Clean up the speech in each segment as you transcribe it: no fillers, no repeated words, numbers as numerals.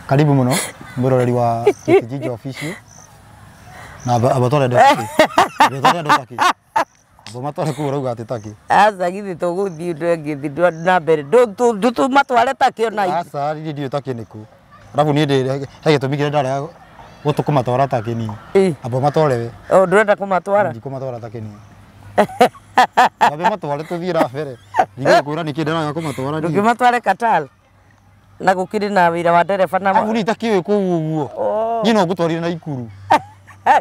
Karibu muno mwiroreri wa Kijiji Official. Na aba tware andũ taki. Aba tware andũ taki. Aba matware kũu ũrauga atĩ taki. Aca, githĩ tũgũthiĩ ũndũ ĩngĩ na mbere ndũtũmatware taki ona ithuĩ. Aca, niĩ ndiũĩ taki nĩ kũ. Arabu niĩ ndĩ he gĩtũmi kĩrĩa ndarega gũtũkũmatwara taki niĩ. Aba matware we. O ndũrenda kũmatwara? Ndikũmatwara taki niĩ. Ambe matware tũthiĩ na mbere. Ndigũkwĩra nĩkĩ ndĩraga kũmatwara niĩ. Ndũngĩmatware Qatar na gũkĩrĩ na wĩra wa ndereba na Arabu niĩ itakĩũĩ kũu ũguo. Oh. Niĩ no ngũtwarire na Ikuru.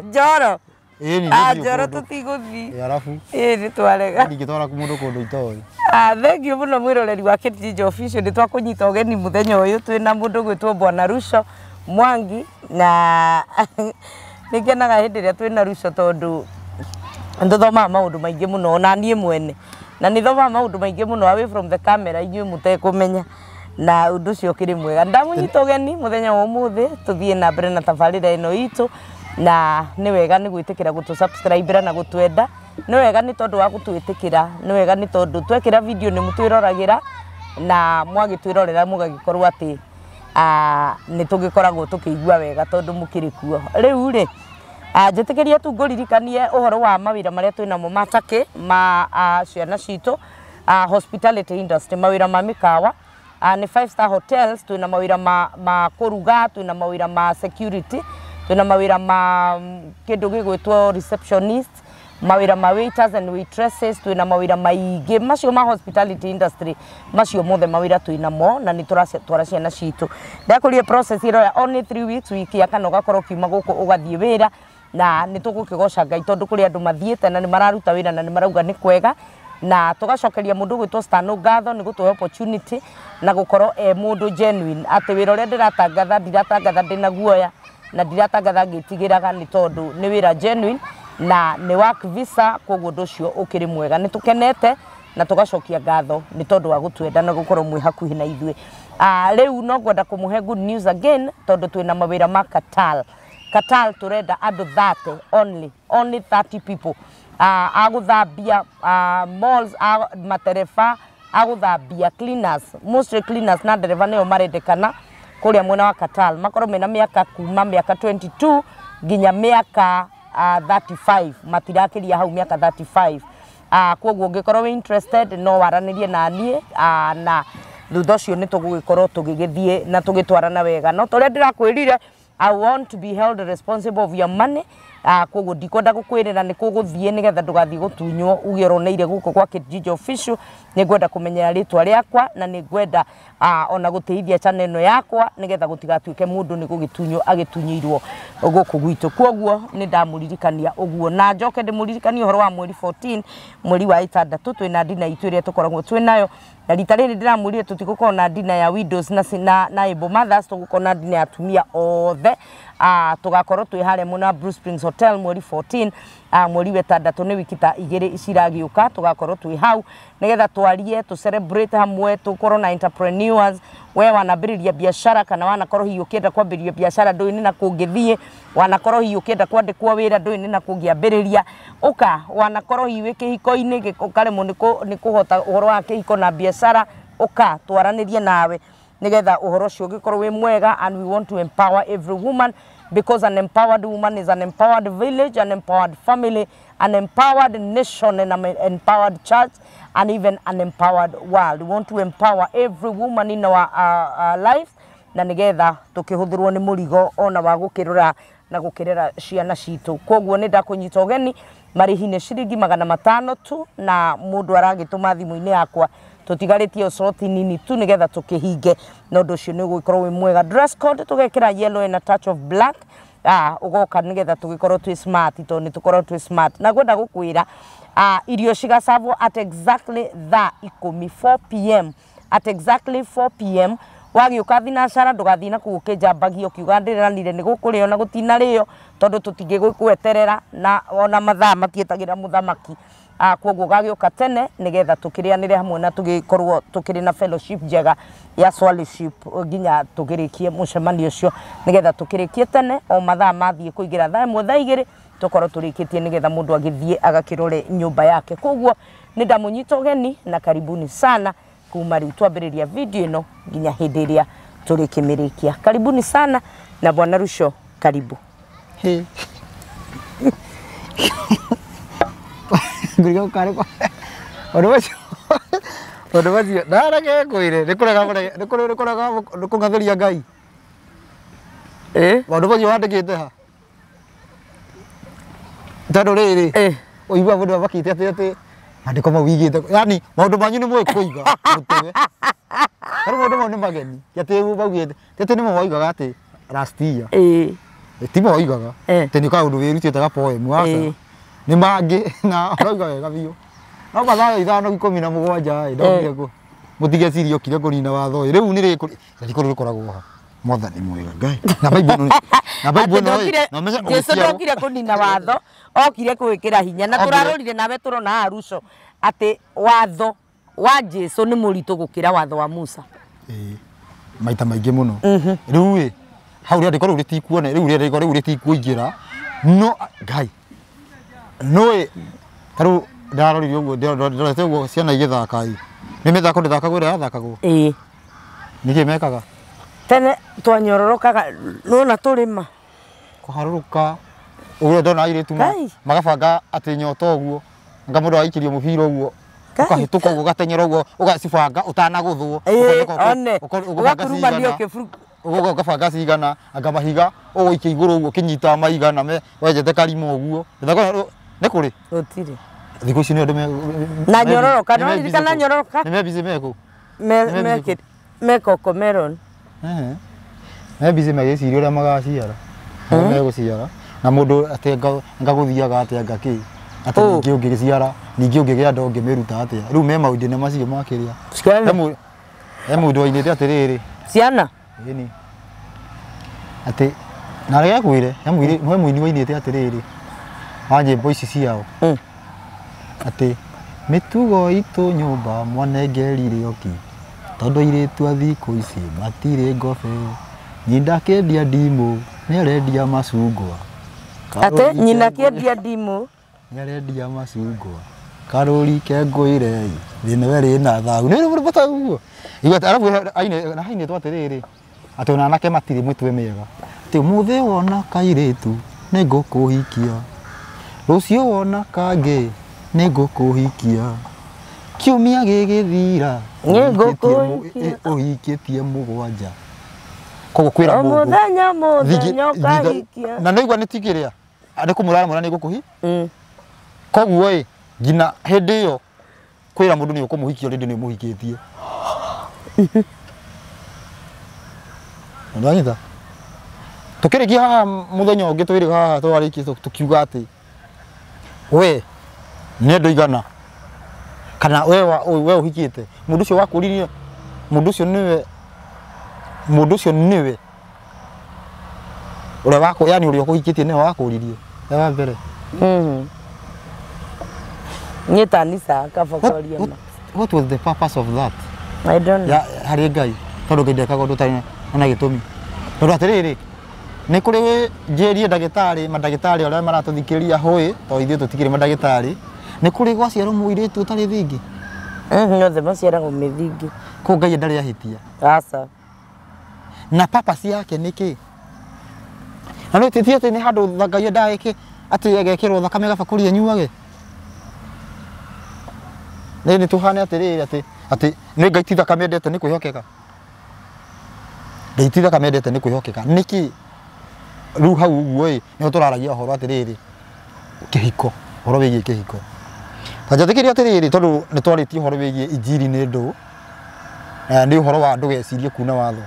Njoro. Ĩni Ah, nĩ Njoro thiĩ kũndũ. tũtigũthiĩ. Ĩ, arabu Ĩ, nĩ twarega. ndingĩtwara mũndũ kũndũ itoĩ. Ah, thank you mũno mwĩroreri wa Kijiji Official. Nĩ twakũnyita ũgeni mũthenya ũyũ twĩna mũndũ gwĩtwo Bwana Ruco Mwangi, na nĩ ngenaga hĩndĩ ĩrĩa twĩna Ruco tondũ nĩtũthomaga maũndũ maingĩ mũno, ona niĩ mwene na nĩ thomaga maũndũ maingĩ mũno away from the camera inyuĩ mũtekũmenya, na ũndũ ũcio ũkĩrĩ mwega. Ndamũnyita ũgeni mũthenya wa ũmũthĩ tũthiĩ na mbere na tabarĩra ĩno itũ, na nĩ wega nĩ gwĩtĩkĩra gũtũ subscribe na gũtwenda, nĩ wega nĩ tondũ wa gũtwĩtĩkĩra, nĩ wega nĩ tondũ twekĩra video nĩ mũtwĩroragĩra, na mwagĩtwĩrorera mũgagĩkorwo atĩ nĩ tũgĩkoragwo tũkĩigua wega tondũ mũkĩrĩ kuo. Rĩu rĩ, njĩtĩkĩrie tu ngũririkanie ũhoro wa mawĩra marĩa twĩnamo ma Turkey ma ciana citũ, hospitality industry, mawĩra ma mĩkawa, nĩ five star hotels, twĩna mawĩra ma kũruga, twĩna mawĩra ma security, twĩna mawĩra ma kĩndũ gĩgwĩtwo receptionist, mawĩra ma waiters and waitresses, twĩna mawĩra maingĩ macio ma hospitality industry, macio mothe mawĩra twĩnamo na nĩ tũratwara ciana citũ. Ndakũrie process ĩroya only 3 weeks, wiki ya kana ũgakorwo ũkiuma gũkũ ũgathiĩ wĩra, na nĩ tũgũkĩgoca Ngai tondũ kũrĩ andũ mathiĩte na nĩ mararuta wĩra na nĩ marauga nĩ kwega, na tũgacokeria mũndũ ũgwĩtwo Stano ngatho nĩ gũtũhe opportunity na gũkorwo e mũndũ genuine, atĩ wĩra ũrĩa ndĩratangatha ndiratangatha ndĩna guoya na ndiratangatha ngĩtigĩraga, nĩ tondũ nĩ wĩra genuine na nĩ work visa, koguo ũndũ ũcio ũkĩrĩ mwega. Nĩ tũkenete na tũgacokia ngatho nĩ tondũ wa gũtwenda na gũkorwo mwĩ hakuhĩ na ithuĩ. Rĩu no ngwenda kũmũhe good news again tondũ twĩna mawĩra ma Qatar. Qatar tũrenda andũ 30 only, only 30 people. Agũthambia malls, matereba, agũthambia cleaners, mostly cleaners na ndereba nĩo marendekana kũrĩa mwena wa Qatar, makorwo mena mĩaka kuma mĩaka 22 nginya mĩaka 35, matirakĩria hau mĩaka 35. Koguo ũngĩkorwo wĩ interested no waranĩrie na niĩ, na thutha ũcio nĩ tũgũgĩkorwo tũgĩgĩthiĩ na tũgĩtwarana wega. No ta ũrĩa ndĩrakwĩrire, I want to be held responsible of your money. Koguo ndikwenda gũkwĩrĩra nĩ kũgũthiĩ nĩgetha ndũgathiĩ gũtunywo uge ũroneire gũkũ kwa Kijiji Official. Nĩ ngwenda kũmenyera rĩtwa rĩakwa na nĩ ngwenda ona gũtĩithia channel ĩno yakwa nĩgetha gũtigatuĩke mũndũ nĩ gũgĩtunywo agĩtunyĩirwo gũkũ gwitũ. Koguo nĩ ndamũririkania ũguo, na njoke ndĩmũririkanie ũhoro wa mweri 14, mweri wa ĩtandatũ, twĩna ndina itũ ĩrĩa tũkoragwo twĩnayo, na rita rĩrĩ ndĩramwĩrire tũtigũkorwo na ndina ya widows na able mothers, tũgũkorwo na ndina ya atumia othe. Tũgakorwo twĩ harĩa mwena wa Blue Springs Hotel mweri 14, mweri wa ĩtandatũ, nĩ wiki ta igĩrĩ ciragĩũka, tũgakorwo twĩ hau nĩgetha twarie, tũ celebrate hamwe, tũkorwo na entrepreneurs. We wanambĩrĩria biacara kana wanakorwo hihi ũkĩenda kwambĩrĩria biacara ndũĩ nĩ na kũngĩthiĩ, wanakorwo hihi ũkĩenda kwandĩkwo wĩra ndũĩ nĩ na kũngĩambĩrĩria, ũka wanakorwo hihi wĩ kĩhiko-inĩ ũkaremwo nĩ kũhota ũhoro wa kĩhiko na biacara, ũka twaranĩrie nawe nĩgetha ũhoro ũcio ũgĩkorwo wĩ mwega. And we want to empower every woman, because an empowered woman is an empowered village, an empowered family, an empowered nation, and an empowered church, and even an empowered world. We want to empower every woman in our lives, na nĩgetha tũkĩhũthĩrwo nĩ mũrigo ona wa gũkĩrora na gũkĩrera ciana citũ. Koguo nĩ ndakũnyita ũgeni, marĩhi nĩ ciringi 500 tu, na mũndũ aragĩtũma thimũ-inĩ yakwa tũtigarĩtie ũcoti nini tu nĩgetha tũkĩhinge, na ũndũ ũcio nĩ ũgũgĩkorwo wĩ mwega. Dress code tũgekĩra yellow and a touch of black, ũgoka nĩgetha tũgĩkorwo twĩ smart, tondũ nĩ tũkorwo twĩ smart. Na ngwenda gũkwĩra, irio cigacabwo at exactly thaa ikũmi, 4 p.m., at exactly 4 p.m. Wagĩũka thinacara ndũgathiĩ na kũu ũkĩnjambagia ũkiuga ndĩranire nĩ gũkũrĩo na gũtinarĩo, tondũ tũtingĩgũkweterera na ona mathaa matietagĩra mũthamaki. Koguo ũgagĩũka tene nĩgetha tũkĩrĩanĩre hamwe na tũgĩkorwo tũkĩrĩ na fellowship njega ya swallyship nginya tũkĩrĩkie mũcemanio ũcio, nĩgetha tũkĩrĩkie tene o mathaa mathiĩ kũingĩra thaa 1 thaa 2 tũkorwo tũrĩkĩtie, nĩgetha mũndũ agĩthiĩ agakĩrore nyũmba yake. Koguo nĩ ndamũnyita ũgeni na karibuni sana kuma rĩu twambĩrĩria video ĩno nginya hĩndĩ ĩrĩa Tũrĩkĩmĩrĩkia. Karibuni sana na Bwana Ruco, karibu. Hey. Ngũriga ũkarĩ kwa ũndũ ũcio, ũndũ ũcio ndareke ngwĩre nĩ kũrega, nĩ kũrega, nĩ kũng'athĩria Ngai. Maũndũ macio wandĩkĩte ha? Tondũ rĩrĩ ũigua mũndũ amakĩte atĩ maandĩko mau wigĩte, yani maũndũ manyu nĩ mũĩ kũiga mũtwe. Rĩu maũndũ mau nĩ mageni, ti atĩ maugĩte, ti atĩ nĩmo moigaga atĩ last year. Ti moigaga atĩ nĩ kaũndũ wĩrutĩte ga poem, aca. Nĩ mangĩ na ũrauga wega biũ. No Mathayo 5:17 ĩ ndokire kũ mũtigecirie okire kũnina watho ĩ rĩu nĩ rĩkũ rĩko rĩkoragwo ha Mwathani mwega Ngai na Bible na Bible no na menya Jesu ndokire kũnina watho, okire kwĩkĩra hinya. Na tũrarorire nawe tũrona haha Ruco atĩ watho wa Jesu nĩ mũritũ gũkĩra watho wa Musa. Maita maingĩ mũno. Rĩu ĩ hau rĩandĩko rĩu rĩtikuone, rĩu rĩandĩko rĩu rĩtikuingĩra no Ngai no ĩ tarĩu ndarorire ũguo, ndorete ũguo ciana igĩthaka ĩ nĩ mĩthako ndĩthakagwo ĩrĩa yathakagwo. Nĩkĩ mekaga? Tene twanyororokaga nona tũrĩma kũharũrũka ũguo ndona airĩtu magabanga atĩ nyota ũguo anga mũndũ aikĩrio mũbira ũguo ũkahĩtũka ũguo ũgatenyera ũguo ũgacibanga ũtanagũthwo ũgabanga cigana anga mahiga ũgũikia igũrũ ũguo ũkĩnyita maigana wenjete karima ũguo nĩ kũrĩ gũtirĩ thikũ ici nĩ andũ na nyororoka no ririkana nyororoka nĩ me busy mekũ me Cocomelon me busy magĩciria ũrĩa magaciara megũciara na mũndũ atĩ ngagũthiaga atĩa ngakĩ atĩ ningĩ ũngĩgĩciara ningĩ ũngĩgĩa nda ũngĩmĩruta atĩa rĩu me maũndũ-inĩ macio makĩria he mũndũ wainĩte atĩrĩrĩ ciana ĩni atĩ na reke ngwĩre he mũini wainĩte atĩrĩrĩ wa nyĩmbo ici ciao atĩ mĩtugo itũ nyũmba mwanengerire oki tondũ airĩtu a thikũ ici matirĩ ngobe nyina akĩendia ndimũ nĩarendia macungwa atĩ nyina akĩendia ndimũ nĩarendia macungwa karũri kengũire thĩna we rĩna thahu nĩ bata ũguo arabu na hainĩtwo atĩrĩrĩ atĩ ona anake matirĩ mĩtwe mĩega atĩ ũmũthĩ wona kairĩtu nĩngũkũhikia rũciũ wona kangĩ nĩngũkũhikia kiumia gĩgĩthira ũhikĩtie mũgwanja koguo kwĩra mũndũ mũthenya mũthenya ũkahikia na nĩigua nĩ tikĩrĩa nĩ kũmũramũra nĩ ngũkũhi koguo ĩ nginya hĩndĩ ĩyo kwĩra mũndũ nĩ ũkũmũhikia already nĩ ũmũhikĩtie ndanyita tũkĩrĩkia haha mũthenya ũngĩ twĩrĩ haha twarĩkia tũkiuga atĩ we nĩ andũ igana kana we we ũhikĩte mũndũ ũcio wakũririe mũndũ ũcio nĩwe mũndũ ũcio nĩwe ũrĩa wako yani ũrĩa ũkũhikĩtie nĩwe wakũririe wa mbere Nyitanisa kabokoria ma. What was the purpose of that? I don't know. Ya harĩ Ngai tondũ Ngai ndekaga ũndũ ũtarĩ na gĩtũmi tondũ atĩrĩrĩ nĩ kũrĩ njĩrie ndagĩtarĩ mandagĩtarĩ arĩa maratũthikĩrĩria hũĩ tondũ ithuĩ tũtikĩrĩ mandagĩtarĩ nĩ kũrĩ gwaciarwo mũirĩtu ũtarĩ thingi othe maciaragwo mĩthingi kũu Ngai ndarĩ ahĩtia aca na purpose yake nĩ kĩ na no ti atĩ nĩ handũ Ngai endaga ĩke atĩ agekĩrwo thakame gabakũri anyuage nĩ tũhane atĩrĩrĩ atĩ atĩ nĩ Ngai ti thakame endete nĩ kwĩhokeka Ngai ti thakame endete nĩ kwĩhokeka nĩkĩ rĩu hau ũguo ĩ nĩho tũraragia ũhoro atĩrĩrĩ kĩhiko ũhoro wĩgiĩ kĩhiko ta njatĩkĩria atĩrĩrĩ tondũ nĩ twarĩtie ũhoro wĩgiĩ injiri nĩ ndũ nĩ ũhoro wa ndũgecirie kuna watho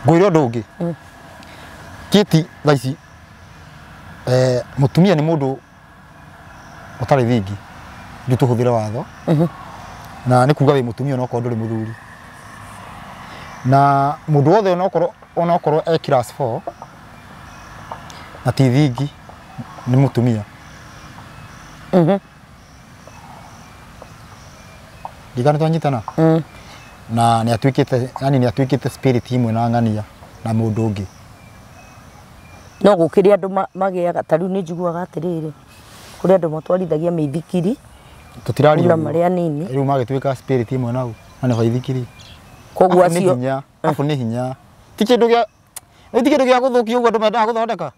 ngwĩre ũndũ ũngĩ kĩti thaa ici mũtumia nĩ mũndũ ũtarĩ thingi rĩu tũhũthĩre watho na nĩ kuga wĩ mũtumia onokorwo ndũrĩ mũthuri na mũndũ wothe onokorwo e class 4 na ti thingi nĩ mũtumia Ndigana twanyitana na nĩ atuĩkĩte yani nĩ atuĩkĩte spirit imwe na ng'ania na mũndũ ũngĩ no gũkĩrĩ andũ magĩaga ta rĩu nĩ njiguaga atĩrĩrĩ kũrĩ andũ matwarithagia mĩithikiri tũtiraria na marĩa nini rĩu magĩtuĩka spirit imwe nau na nĩ baithikiri Koguo acio hinya afu nĩ hinya ti kĩndũ gĩa ti kĩndũ gĩa gũthũkia ũguo andũ mendaga gũthondeka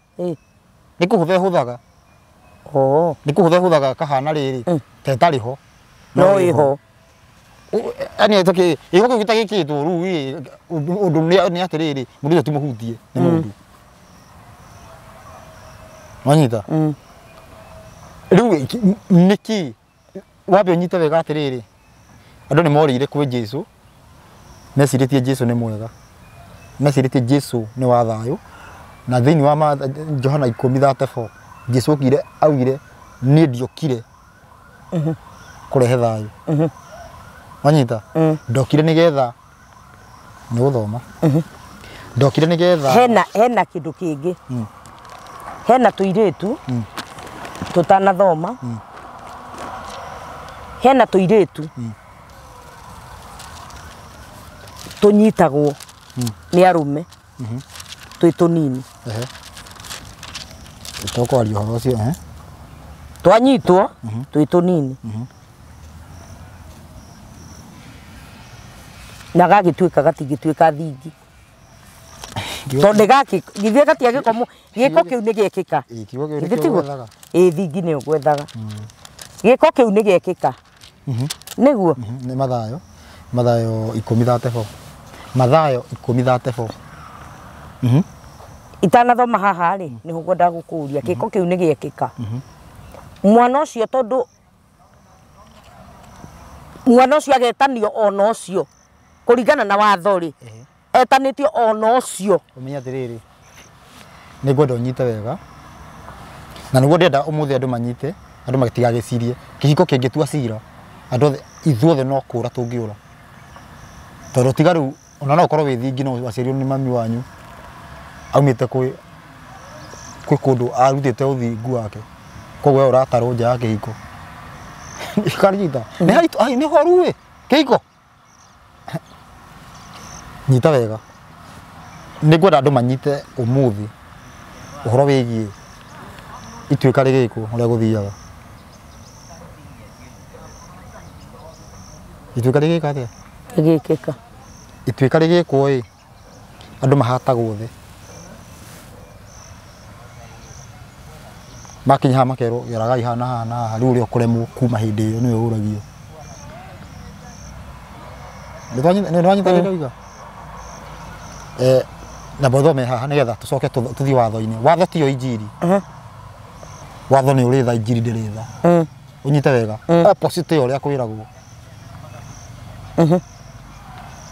nĩ kũhũtha ĩhũthaga nĩ kũhũtha ĩhũthaga kahana rĩrĩ ta ĩtarĩ ho no ĩho yani ĩtokĩ gĩko kĩu gĩtagĩkĩtwo rĩu ũndũ nĩ atĩrĩrĩ mũndũ ũcio ti mũhutie nĩ mũndũ wanyita rĩu nĩkĩ wambe ũnyite wega atĩrĩrĩ andũ nĩ morĩire kwĩ Jesũ mecirĩtie Jesũ nĩ mwega mecirĩtie Jesũ nĩ wa thayũ na thĩinĩ wa Johana 10:34 Jesũ okire augire niĩ ndiokire kũrehe thayũ wanyita ndokire nĩgetha nĩ gũthoma ndokire nĩgetha hena kĩndũ kĩngĩ hena tũirĩtu tũtanathoma hena tũirĩtu tũnyitagwo nĩ arũme twĩ tũnini tũkwaria ũhoro ũcio twanyitwo twĩ tũnini na gagĩtuĩka gatingĩtuĩka thingi tondũ nĩ gakĩ githĩ gatiagĩko gĩko kĩu nĩ gĩekĩka ĩ thingi nĩyo ngwethaga gĩko kĩu nĩ gĩekĩka nĩguo nĩ Mathayo Mathayo 10:34 Mathayo 10:34 itanathoma haha rĩ nĩho ngwendaga gũkũria gĩko kĩu nĩ gĩekĩka mwana ũcio tondũ mwana ũcio agetanio ona ũcio kũringana na watho rĩ etanĩtio ona ũcio ũmenye atĩrĩrĩ nĩ ngwenda ũnyite wega na nĩguo ndĩrenda ũmũthĩ andũ manyite andũ matigagĩcirie kĩhiko kĩngĩtua cira andũ othe ithuothe no kũra tũngĩũra tondũ tiga rĩu ona no ũkorwo wĩ thingi no waciarirwo nĩ mami wanyu aumĩte kwĩ kũndũ arutĩte ũthingu wake koguo we ũratarwo nja ya kĩhiko karita nĩ haritũ nĩ horu ĩ kĩhiko nyita wega nĩ ngwenda andũ manyite ũmũthĩ ũhoro wĩgiĩ ituĩka rĩgĩkwo ũrĩa gũthiaga ituĩka rĩgĩka atĩa rĩgĩkĩka ituĩka rĩgĩkwo ĩ andũ mahatagwo thĩ makinya haha makerwo geragai haha na haha na haha rĩu ũrĩa ũkũremwo kuma hĩndĩ ĩyo nĩwe ũragio nĩ wanyita ndauga na bothome haha nĩgetha tũcoke tũthiĩ watho-inĩ watho tiyo injiri watho nĩ ũrĩ tha injiri ndĩrĩ tha ũnyite wega opposite ya ũrĩa kwĩragwo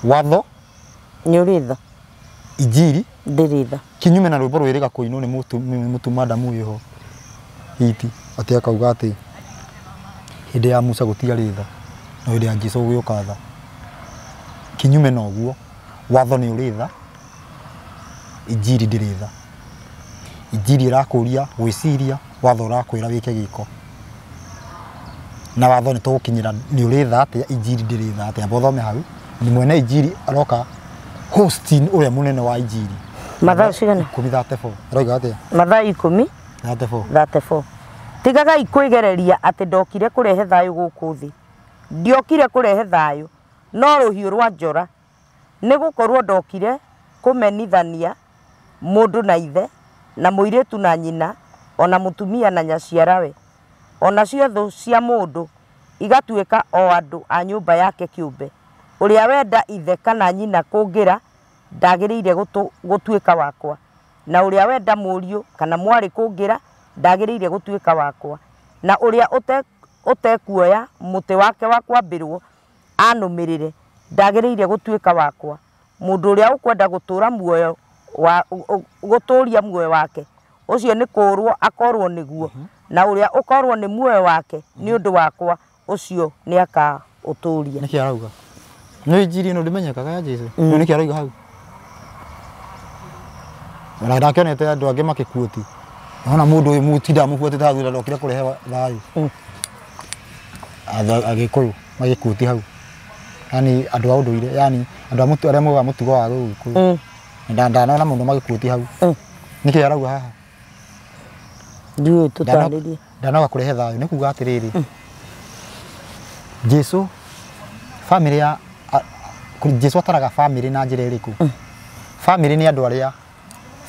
watho nĩ ũrĩ tha injiri ndĩrĩ tha kinyume na rwĩmbo rwĩrĩga kũinwo nĩ mũtumanda wĩho hiti atĩ akauga atĩ hĩndĩ ya Musa gũtiarĩ tha no hĩndĩ ya Jesũ gũgĩũka tha kinyume na ũguo watho nĩ ũrĩ tha injiri ndĩrĩ tha injiri ĩrakũria gwĩciria watho ũrakwĩra wĩke gĩko na watho nĩ tũgũkinyĩra nĩ ũrĩ tha atĩa injiri ndĩrĩ tha atĩa bothome hau ni mwene injiri aroka hosting ũrĩa mũnene wa injiri Mathayo cigana 10:34 aroiga atĩa Mathayo 10 34 tigagai kwĩgereria atĩ ndokire kũrehe thayũ gũkũ thĩ ndiokire kũrehe thayũ no rũhiũ rwa njora nĩ gũkorwo ndokire kũmenithania mũndũ na ithe na mũirĩtu na nyina ona mũtumia na nyaciarawe ona cio thũ cia mũndũ igatuĩka o andũ a nyũmba yake kĩũmbe ũrĩa wenda ithe kana nyina kũngĩra ndagĩrĩire gũtuĩka wakwa na ũrĩa wenda mũriũ kana mwarĩ kũngĩra ndagĩrĩire gũtuĩka wakwa na ũrĩa ũtekuoya mũtĩ wake wa kwambĩrwo anũmĩrĩre ndagĩrĩire gũtuĩka wakwa mũndũ ũrĩa ũkwenda gũtũra muoyo wa gũtũria muoyo wake ũcio nĩ kũrwo akorwo nĩguo na ũrĩa ũkorwo nĩ muoyo wake nĩ ũndũ wakwa ũcio nĩ akaũtũria nĩkĩ arauga nĩ injiri ĩno ndĩmenyekaga ya Jesũ no nĩkĩ arauga hau na ndakĩonete andũ angĩ makĩkuoti ona mũndũ ũyũ mũtinda mũbuatĩte hau thutha ndokire kũrehe thayũ Agĩkũyũ magĩkuoti hau yani andũ a ũndũire yani andũ arĩa moigaga mũtugo wa Gĩkũyũ ndanona mũndũ magĩkuoti hau nĩkĩ arauga haha ndiũĩ tũtarĩrie ndanoga kũrehe thayũ nĩ kuga atĩrĩrĩ Jesũ family ya Jesu ataraga family na njĩra ĩrĩkũ? Family nĩ andũ arĩa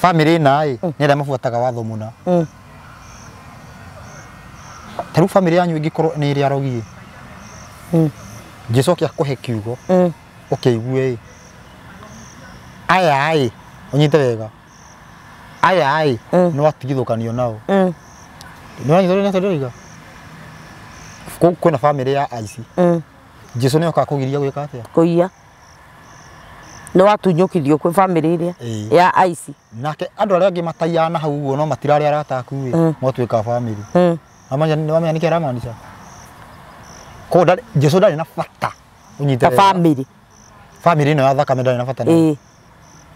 family na ĩ nĩ arĩa mabuataga watho mũna. Ta rĩu family yanyu ĩngĩkorwo nĩ ĩrĩa arogi ĩ, Jesu oke akũhe kiugo ũkĩigue ĩ, aya ĩ ũnyite wega, aya ĩ nĩ watigithũkanio nao. Nĩ wanyita ũrĩa ndĩroiga? Kwĩna family ya aici. Jesu nĩ okaga kũgiria gwĩka atĩa? Kũiya. Nĩ watunyũkithio kwĩ family ĩrĩa ya aici. Nake andũ arĩa angĩ mataiyaga na hau ũguo no matirarĩ arata aku ĩ, matuĩka family. Wamenya nĩkĩ aramaanisha? Koguo Jesu ndarĩ na bata ũnyite ta family. Family ĩno ya thakame ndarĩ na bata nayo.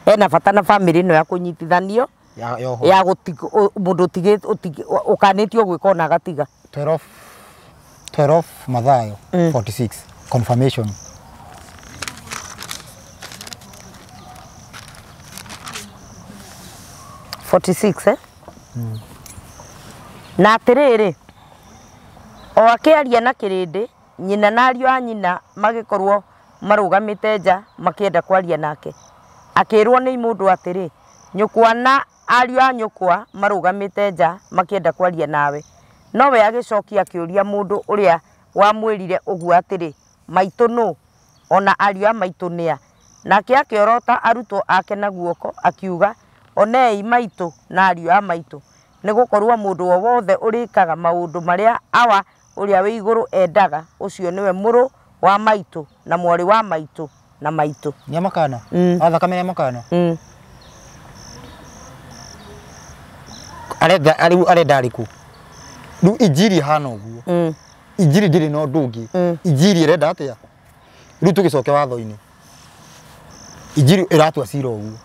Ena bata na family ĩno ya kũnyitithanio ya mũndũ ũkanĩtio gwĩka ona agatiga. 12 Mathayo 46 confirmation. Eh? Na atĩrĩrĩ, o akĩaria na kĩrĩndĩ, nyina na ariũ a nyina magĩkorwo marũgamĩte nja makĩenda kwaria nake. Akĩrwo nĩ mũndũ atĩrĩ, nyũkwa na ariũ a nyũkwa marũgamĩte nja makĩenda kwaria nawe. Nowe agĩcokia akĩũria mũndũ ũrĩa wamwĩrire ũguo atĩrĩ, maitũ nũ? Ona ariũ a maitũ nĩa? Nake akĩorota arutwo ake na guoko akiuga, onei maitũ na ariũ a maitũ, nĩgũkorwo mũndũ o wothe ũrĩkaga maũndũ marĩa Awa ũrĩa wĩ igũrũ endaga, ũcio nĩwe mũrũ wa maitũ na mwarĩ wa maitũ na maitũ. Nĩ makana? A thakame nĩ makana? Arenda arenda arĩkũ? Rĩu injiri ĩhana ũguo. Injiri ndĩrĩ na ũndũ ũngĩ. Injiri ĩrenda atĩa? Rĩu tũgĩcoke watho-inĩ. Injiri ĩratua cira ũguo.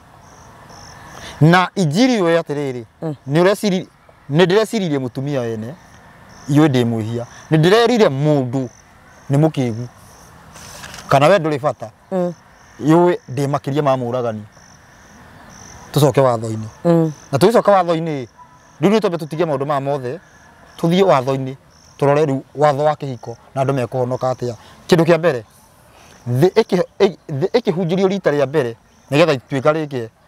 Na injiri ũyũ atĩrĩrĩ, nĩ ũreciri nĩ ndĩreciririe mũtumia wene iũĩ ndĩ mwĩhia, nĩ ndĩrerire mũndũ nĩ mũkĩgu kana we ndũrĩ bata, iũĩ ndĩ makĩria ma mũragani. Tũcoke watho-inĩ. Na tũgĩcoka watho-inĩ rĩu nĩ twambe tũtige maũndũ maya mothe, tũthiĩ watho-inĩ tũrore rĩu watho wa kĩhiko na andũ mekũhonoka atĩa. Kĩndũ kĩa mbere, thĩ ĩkĩhunjĩrio rita rĩa mbere nĩgetha ituĩka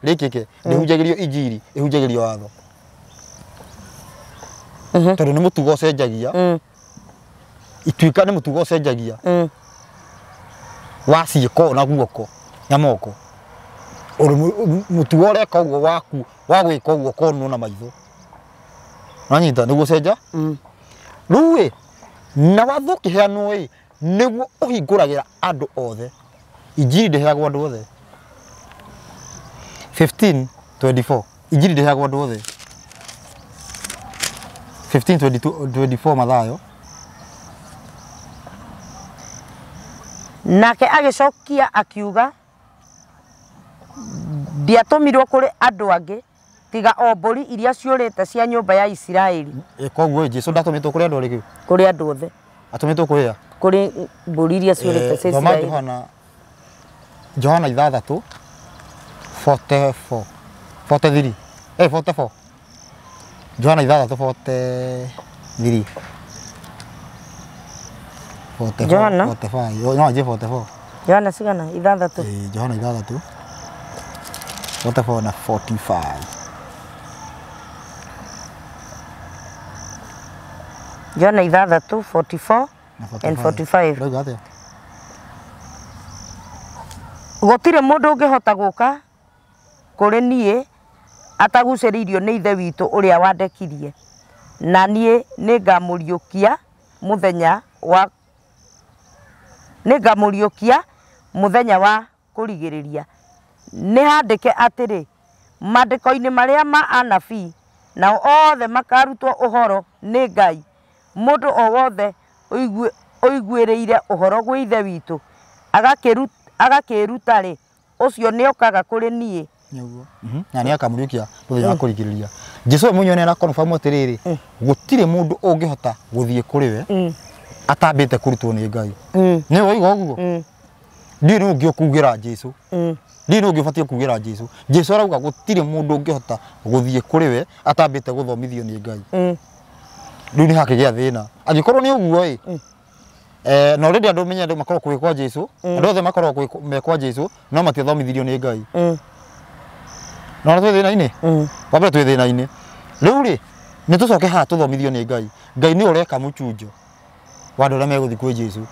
rĩkĩke, ndĩhunjagĩrio injiri, ĩhunjagĩrio watho. Tondũ nĩ mũtugo ũcenjagia, ituĩka nĩ mũtugo ũcenjagia wa ciĩko na guoko na moko. Mũtugo ũreka ũguo waku wa gwĩka ũguo ũkonwo na maitho. Wanyita nĩguo ũcenja? Rĩu ĩ, na watho ũkĩheanwo ĩ, nĩguo ũhingũragĩra andũ othe. Injiri ndĩheagwo andũ othe. 15:24 injiri ndĩheagwo andũ othe. 15:24 Mathayo. Nake agĩcokia akiuga, ndiatũmirwo kũrĩ andũ angĩ tiga o mbũri iria ciũrĩte cia nyũmba ya Isiraeli. Koguo Jesu ndatũmĩtwo kũrĩ andũ arĩkũ? Kũrĩ andũ othe. Atũmĩtwo kũrĩ a? Kũrĩ mbũri iria ciũrĩte cia Isiraeli. Johana 6 44 43 44 Johana 6 43 44 Johana 45 no je 44 Johana cigana? 6. Johana 6 44 na 45. Johana 6 44 and 45. Ndauga atĩa? Gũtirĩ mũndũ ũngĩhota gũka kũrĩ niĩ atagucĩrĩirio nĩ Ithe witũ ũrĩa wandekirie, na niĩ nĩngamũriũkia mũthenya wa kũrigĩrĩria. Nĩ handĩke atĩrĩ maandĩko-inĩ marĩa ma anabii, nao othe makarutwo ũhoro nĩ Ngai. Mũndũ o wothe ũiguĩrĩire ũhoro gwĩ Ithe witũ agakĩruta-rĩ, ũcio nĩokaga kũrĩ niĩ. Nĩguo. Na nĩ akamũriũkia mũthenya wa kũrigĩrĩria. Jesu we mwenyewe nĩ arakonfirm atĩrĩrĩ, gũtirĩ mũndũ ũngĩhota gũthiĩ kũrĩ we atambĩte kũrutwo nĩ Ngai. Nĩ waiga ũguo? Ndiũĩ nũ ũngĩ ũkugĩra Jesu. Ndiũĩ nũ ũngĩ ũbatiĩ kugĩra Jesu. Jesu arauga gũtirĩ mũndũ ũngĩhota gũthiĩ kũrĩ we atambĩte gũthomithio nĩ Ngai. Rĩu nĩ hakĩgĩa thĩna. Angĩkorwo nĩ ũguo ĩ, Na already andũ menye andũ makoragwo kwĩ kwa Jesu, andũ othe makoragwo me kwa Jesu no matiathomithirio nĩ Ngai. No twĩ thĩna-inĩ. Wa mbere twĩ thĩna-inĩ. Rĩu rĩ nĩ tũcoke haha tũthomithio nĩ Ngai. Ngai nĩ ũreka mũchunjo wa andũ arĩa megũthiĩ kwĩ Jesu.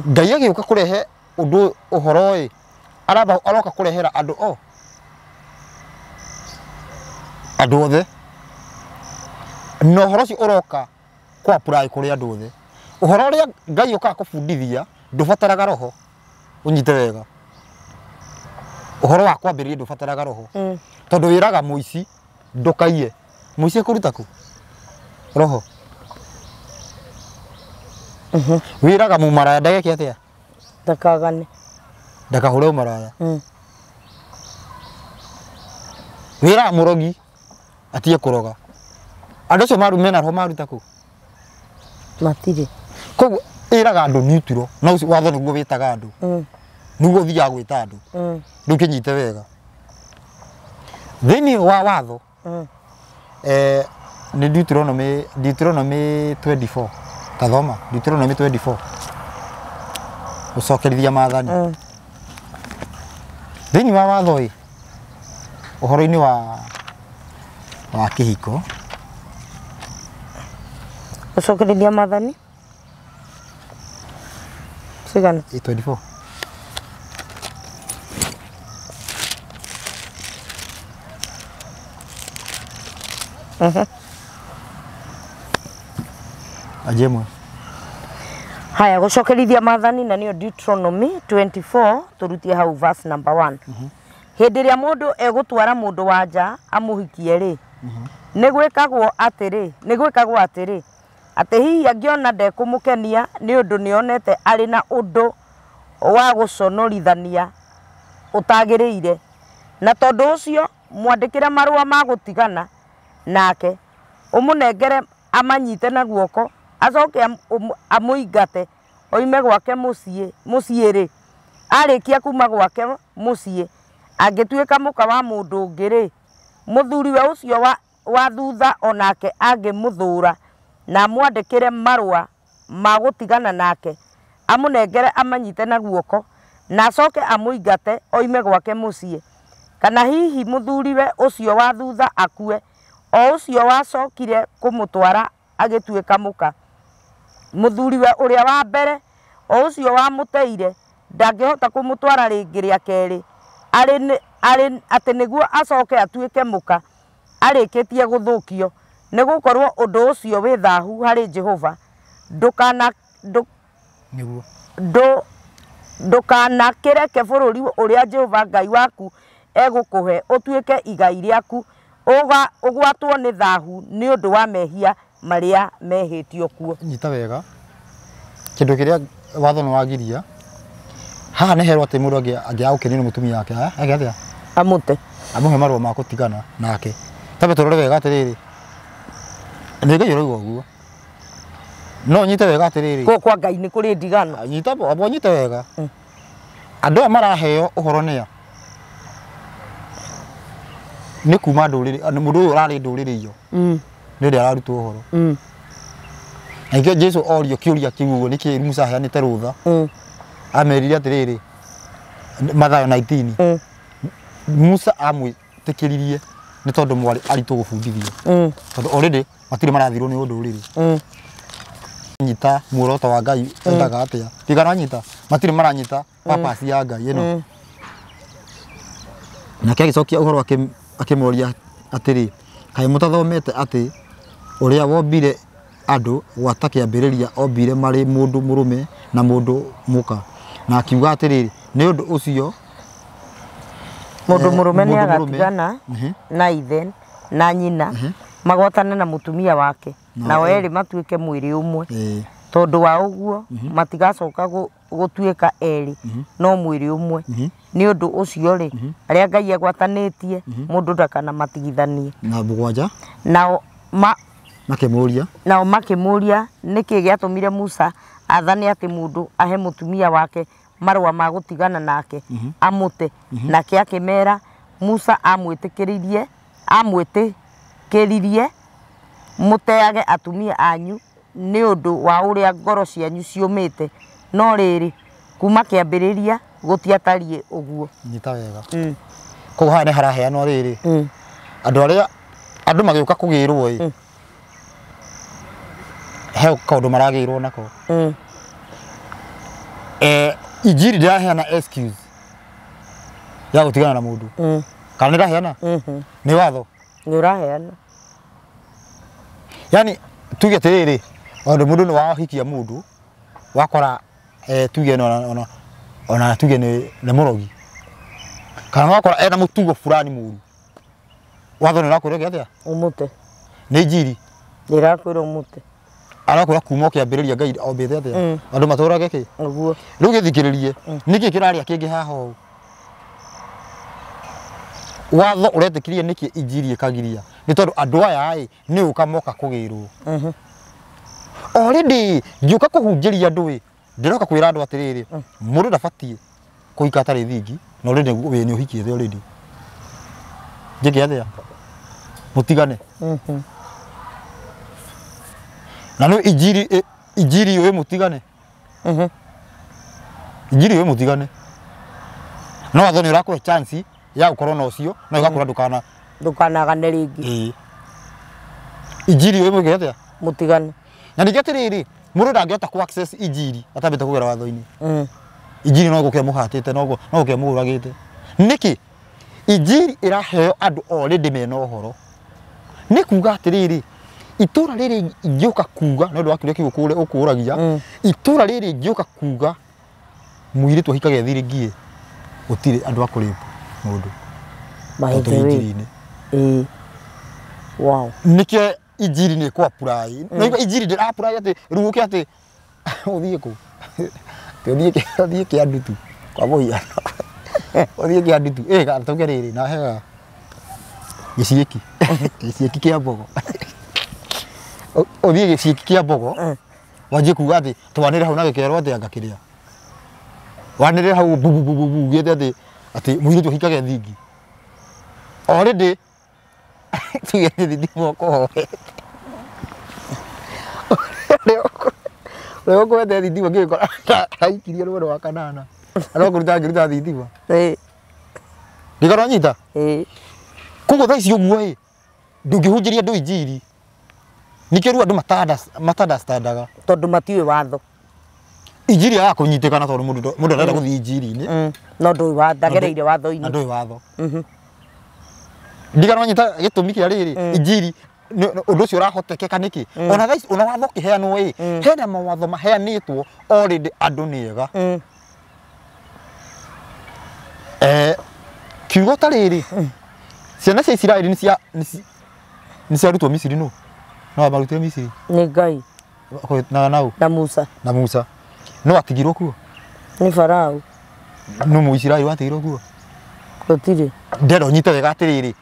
Ngai agĩũka kũrehe ũndũ ũhoro ĩ aramba aroka kũrehera andũ o andũ othe, na ũhoro ũcio ũroka kwa apply kũrĩ andũ othe. Ũhoro ũrĩa Ngai ũkaga kũbundithia ndũbataraga roho, ũnyite wega. Ũhoro wa kwambĩrĩria ndũbataraga roho, tondũ wĩraga mũici ndũkaiye. Mũici ekũruta kũ roho? Wĩraga mũmaraya ndageke atĩa? Ndakagane. Ndakahũre ũmaraya. Wĩraga mũrogi atige kũroga. Andũ acio maru mena roho maruta kũ? Matirĩ. Koguo ĩraga andũ neutral, na ũcio watho nĩguo wĩtaga andũ. Nĩguo ũthiaga gwĩta andũ. Rĩu kĩnyite wega. Thĩinĩ wa watho, nĩ Deuteronomy 24. Tathoma Deuteronomy 24. Gũcokerithia maathani. Thĩinĩ wa watho ĩ, ũhoro-inĩ wa kĩhiko. Gũcokerithia maathani? Cigana? 24. Ajemwe. Haya, gũcokerithia maathani na nĩyo Deuteronomy 24, tũrutie hau verse number 1. Hĩndĩ ĩrĩa mũndũ egũtwara mũndũ wa nja amũhikie rĩ, nĩ gwĩkagwo atĩrĩ, atĩ hihi angĩona ndekũmũkenia nĩ ũndũ nĩonete arĩ na ũndũ wa gũconorithania ũtagĩrĩire, na tondũ ũcio mwandĩkĩre marũa ma gũtigana nake, ũmũnengere amanyite na guoko, acoke amũingate oime gwake mũciĩ rĩ, arĩkia kuma gwake mũciĩ angĩtuĩka mũka wa mũndũ ũngĩ rĩ, mũthuriwe ũcio wa thutha onake angĩmũthũra na amwandĩkĩre marũa ma gũtigana nake, amũnengere amanyite na guoko, na acoke amũingate oime gwake mũciĩ. Kana hihi mũthuriwe ũcio wa thutha akue, o ũcio wacokire kũmũtwara agĩtuĩka mũka, mũthuriwe ũrĩa wa mbere o ũcio wamũteire ndangĩhota kũmũtwara rĩngĩ rĩa kerĩ, atĩ nĩguo acoke atuĩke mũka arĩkĩtie gũthũkio, nĩ gũkorwo ũndũ ũcio wĩ thahu harĩ Jehova. Ndũkanakĩreke bũrũri ũrĩa Jehova Ngai waku egũkũhe ũtuĩke igai rĩaku, ũgwatwo nĩ thahu nĩ ũndũ wa mehia marĩa mehĩtio kuo. Nyita wega kĩndũ kĩrĩa watho nĩ wagiria haha nĩ herwo atĩ mũndũ angĩaga gũkenio nĩ mũtumia wake eke atĩa? Amũte. Amũhe marũa ma gũtigana nake. Tambe tũrore wega atĩrĩrĩ, nĩ Ngai ũrauga ũguo, no nyite wega atĩrĩrĩ, kũu kwa Ngai nĩ kũrĩ ndigano. Nyita abo, nyite wega. Andũ aya maraheo ũhoro nĩa? Nĩ kuma ndũrĩrĩ, mũndũ ũyũ ũrarĩ ndũrĩrĩ iyo nĩ ũrĩa ararutwo ũhoro. Na nĩkĩo Jesu orio kĩũria kĩu ũguo, nĩkĩ Musa aheanĩte rũtha? Amerire atĩrĩrĩ, Mathayo 19, Musa amwĩtĩkĩririe nĩ tondũ mwarĩ aritũ gũbundithio, tondũ already matirĩ marathirwo nĩ ũndũrĩrĩ. Nyita muoroto wa Ngai endaga atĩa? Tigana nyita, matirĩ maranyita purpose ya Ngai ĩno. Nake agĩcokia ũhoro akĩmoria atĩrĩ, kaĩ mũtathomete atĩ ũrĩa wombire andũ gwata kĩambĩrĩria ombire marĩ mũndũ mũrũme na mũndũ mũka? Na akiuga atĩrĩrĩ, nĩ ũndũ ũcio mũndũ mũrũme nĩ agatigana na ithe na nyina, magwatane na mũtumia wake, nao erĩ matuĩke mwĩrĩ ũmwe. Tondũ wa ũguo matigacoka gũtuĩka erĩ, no mwĩrĩ ũmwe. Nĩ ũndũ ũcio rĩ, arĩa Ngai agwatanĩtie mũndũ ndakanamatigithanie. Na mũgwanja. Nao makĩmũria, nao makĩmũria nĩkĩ gĩatũmire Musa athane atĩ mũndũ ahe mũtumia wake marũa ma gũtigana nake amũte. Nake akĩmera Musa amwĩtĩkĩririe mũteage atumia anyu nĩ ũndũ wa ũrĩa ngoro cianyu ciũmĩte, no rĩrĩ kuma kĩambĩrĩria gũtiatariĩ ũguo. Nyita wega. Koguo haha nĩ haraheanwo rĩrĩ andũ arĩa andũ magĩũka kũgĩrwo ĩ he kaũndũ maragĩrwo nako. Injiri ndĩraheana excuse ya gũtigana na mũndũ. Kana nĩ ĩraheana? Nĩ watho. Nĩ ũraheana. Yani tuge atĩrĩrĩ, ondũ mũndũ nĩ wahikia mũndũ wakora tuge ona tuge nĩ mũrogi, kana wakora ena mũtugo fulani mũru, watho nĩ ũrakwĩra atĩa? Ũmũte. Nĩ injiri ndĩrakwĩra ũmũte. Arakwĩra kuma ũkĩambĩrĩria Ngai ombĩte atĩa andũ matũrage kĩ ũguo. Rĩu gĩthikĩrĩrie nĩkĩ kĩraria kĩngĩ haha ũũ? Watho ũretĩkĩria nĩkĩ injiri ĩkagiria? Nĩ tondũ andũ aya ĩ nĩ ũka moka kũgĩrwo. Already ngĩũka kũhunjĩria andũ ĩ ndĩroka kwĩra andũ atĩrĩrĩ, mũndũ ndabatiĩ kũhika atarĩ thingi, na already wĩ nĩ ũhikĩte already. Njĩke atĩa? Mũtigane. Na no injiri injiri ĩ mũtigane. Injiri ĩ mũtigane. No watho nĩ ũrakũhe chance ya gũkorwo na ũcio, no ĩgakũra ndũkana ndũkanagane rĩngĩ. Ĩĩ. Injiri ĩ mwĩke atĩa? Mũtigane. Na ningĩ atĩrĩrĩ, mũndũ ndangĩhota ku access injiri atambĩte kũgera watho-inĩ. Injiri no gũkĩa mũhatĩte, no gũkĩa mũũragĩte. Nĩkĩ? Injiri ĩraheo andũ already mena ũhoro. Nĩ kuga atĩrĩrĩ, itũra rĩrĩ ingĩũka kuga, nĩ ũndũ wa kĩrĩa kiugo ũkũragia, itũra rĩrĩ ingĩũka kuga mũirĩtu ahikage thiringi gũtirĩ andũ a kũrĩpa mũndũ. By the way. Ĩĩ. Wow. Nĩkĩo injiri nĩ kũ apply. Na injiri ndĩra apply atĩ rĩu ũke atĩ ũthiĩ kũ? Ũthiĩ kĩa ndutu kwa mũhiano. Ũthiĩ kĩa ndutu. Ĩ tuge rĩrĩ na hega gĩciĩki. Gĩciĩki kĩa mbogo. Ũthiĩ gĩciĩki kĩa mbogo wanjie kuga atĩ twanĩre hau na gĩkerwo atĩ anga kĩrĩa. Wanĩrĩre hau bu bu bu bu ugĩte atĩ atĩ mũirĩtu ahikage thingi. Already tuge nĩ thitima ũkũhoete. Ũrĩa ũkũhete thitima ngĩgĩkora aikirie rũgano rwa kanana. Arokũruta ngĩruta thitima. Ndikona wanyita? Koguo thaa ici ũguo ĩ ndũngĩhunjĩria andũ injiri. Nĩkĩo rĩu andũ mata-understandaga. Tondũ matiũĩ watho. Injiri yaga kũnyitĩkana tondũ mũndũ arenda gũthiĩ injiri-inĩ. No ndũĩ watho, ndagereire watho-inĩ. Na ndũĩ watho. Ndigana wanyita gĩtũmi kĩa rĩrĩ injiri ũndũ ũcio ũrahotekeka nĩkĩ? Ona thaa ici ona watho ũkĩheanwo ĩ hena mawatho maheanĩtwo already andũ nĩ ega. Kiugo ta rĩrĩ ciana cia Isiraeli nĩ ciarutwo Misiri nũ? No amarutire Misiri? Nĩ Ngai. Na nau? Na Musa. Na Musa. No atigirwo kuo? Nĩ Farao. No Mũisiraeli watigirwo kuo? Gũtirĩ. Ndĩrenda ũnyite wega atĩrĩrĩ,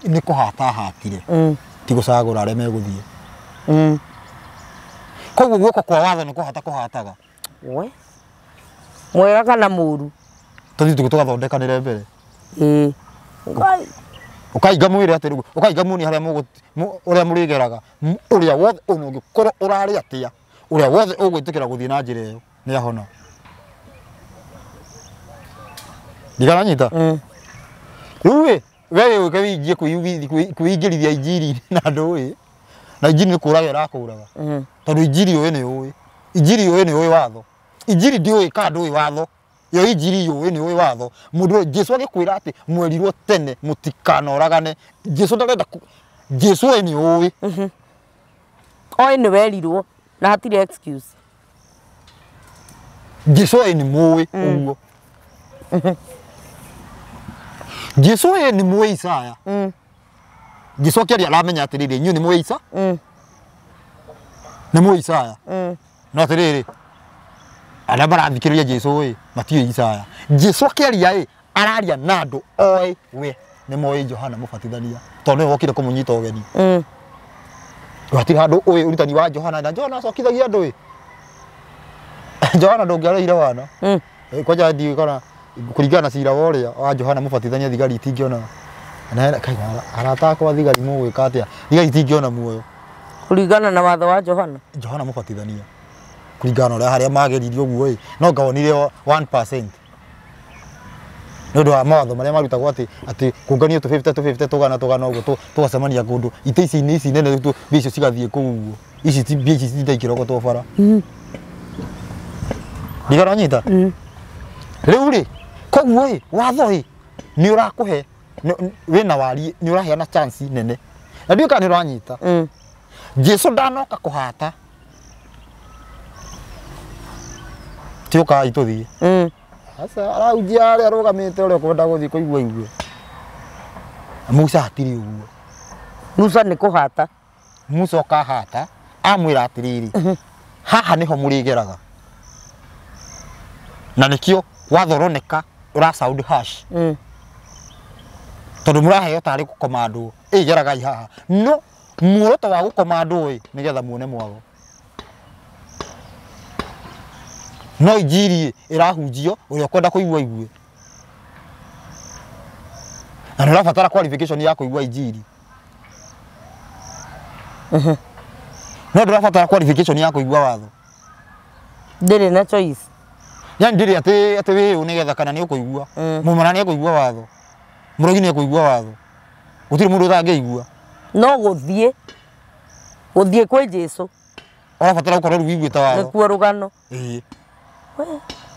nĩ kũhata ahatire. Ti gũcagũra arĩa megũthiĩ. Koguo guoko kwa watho nĩ kũhata kũhataga. We. Mwega kana mũũru? Tũthiĩ tũgathondekanĩre mbere. Ĩĩ. Ngai. Ũkainga mwĩre atĩ rĩu, ũkainga muonie harĩa ũrĩa mũrĩgeraga, ũrĩa wothe ona ũngĩkorwo ũrarĩ atĩa, ũrĩa wothe ũgwĩtĩkĩra gũthiĩ na njĩra ĩyo nĩ ahona. Ndigana nyita? Rĩu ĩ, we ũke wĩingie kwĩingĩrithia injiri na ndũĩ, na injiri nĩ kũraga ĩrakũraga. Tondũ injiri ũĩ nĩ ũĩ. Injiri ũĩ nĩ ũĩ watho. Injiri ndĩũĩ kana ndũĩ watho. Yo injiri yũĩ nĩ ũĩ watho. Mũndũ Jesu agĩkwĩra atĩ mwerirwo tene mũtikanoragane. Jesu ndarenda Jesu we nĩ ũĩ. Oĩ nĩ werirwo na hatirĩ excuse. Jesu we nĩ mũĩ ũguo. Jesu we nĩ mũĩ Isaya. Jesu akĩaria aramenya atĩrĩrĩ, inyuĩ nĩ mũĩ Isa? Nĩ mũĩ Isaya? No atĩrĩrĩ, arĩa marathikĩrĩria Jesu ĩ matiũĩ Isaya. Jesu akĩaria ĩ araria na andũ oĩ we nĩ moĩ Johana Mũbatithania tondũ nĩwe wokire kũmũnyita ũgeni. Hatirĩ handũ ũĩ ũrutani wa Johana, na Johana acokithagia andũ ĩ. Johana ndũngĩareire wana. Kwanja ndiũĩ kana kũringana na cira wa ũrĩa wa Johana Mũbatithania thigari itingĩona. Na arata akwa thigari mũgwĩka atĩa? Thigari itingĩona muoyo. Kũringana na watho wa Johana. Johana Mũbatithania. Kũringana na ũrĩa harĩa mageririe ũguo ĩ, no ngawonire 1%. Nĩ ũndũ wa mawatho marĩa marutagwo atĩ atĩ kũnganio tũ 50 tũ 50 tũgana tũgana ũguo tũgacemania kũndũ itĩ ici nĩ ici nene mbia icio cigathiĩ kũu ũguo ici ti mbia ici citinda ikĩrogotwo bara. Ndigana nyita. Rĩu rĩ koguo ĩ watho ĩ nĩ ũrakũhe wĩna wari nĩ ũraheana chance nene na ndiũĩ kana nĩ ũranyita. Jesu ndanoka kũhata tiũkai tũthiĩ. Asa araunjia harĩa arũgamĩte ũrĩa ũkwenda gũthiĩ kũigua igue. Musa hatirĩ ũguo. Musa nĩ kũhata. Musa ũkahata amwĩra atĩrĩrĩ haha nĩho mũrĩgeraga na nĩkĩo watho ũroneka ũra sound harsh. Tondũ mũraheo tarĩ gũkomandwo ĩ geragai haha no muoroto wa gũkomandwo ĩ nĩgetha muone mwago. No injiri ĩrahunjio ũrĩa ũkwenda kũigua igue na nĩ ũrabatara qualification ya kũigua injiri. No ndũrabatara qualification ya kũigua watho. Ndĩrĩ na choice. Yani ndĩrĩ atĩ atĩ wĩ ũũ nĩgetha kana nĩ ũkũigua. Mũmara nĩ ekũigua watho. Mũrogi nĩ ekũigua watho. Gũtirĩ mũndũ ũtangĩigua. No gũthiĩ gũthiĩ kwĩ Jesu. Ũrabatara gũkorwo rĩu wĩiguĩte watho. Nĩkuo rũgano. Ĩĩ.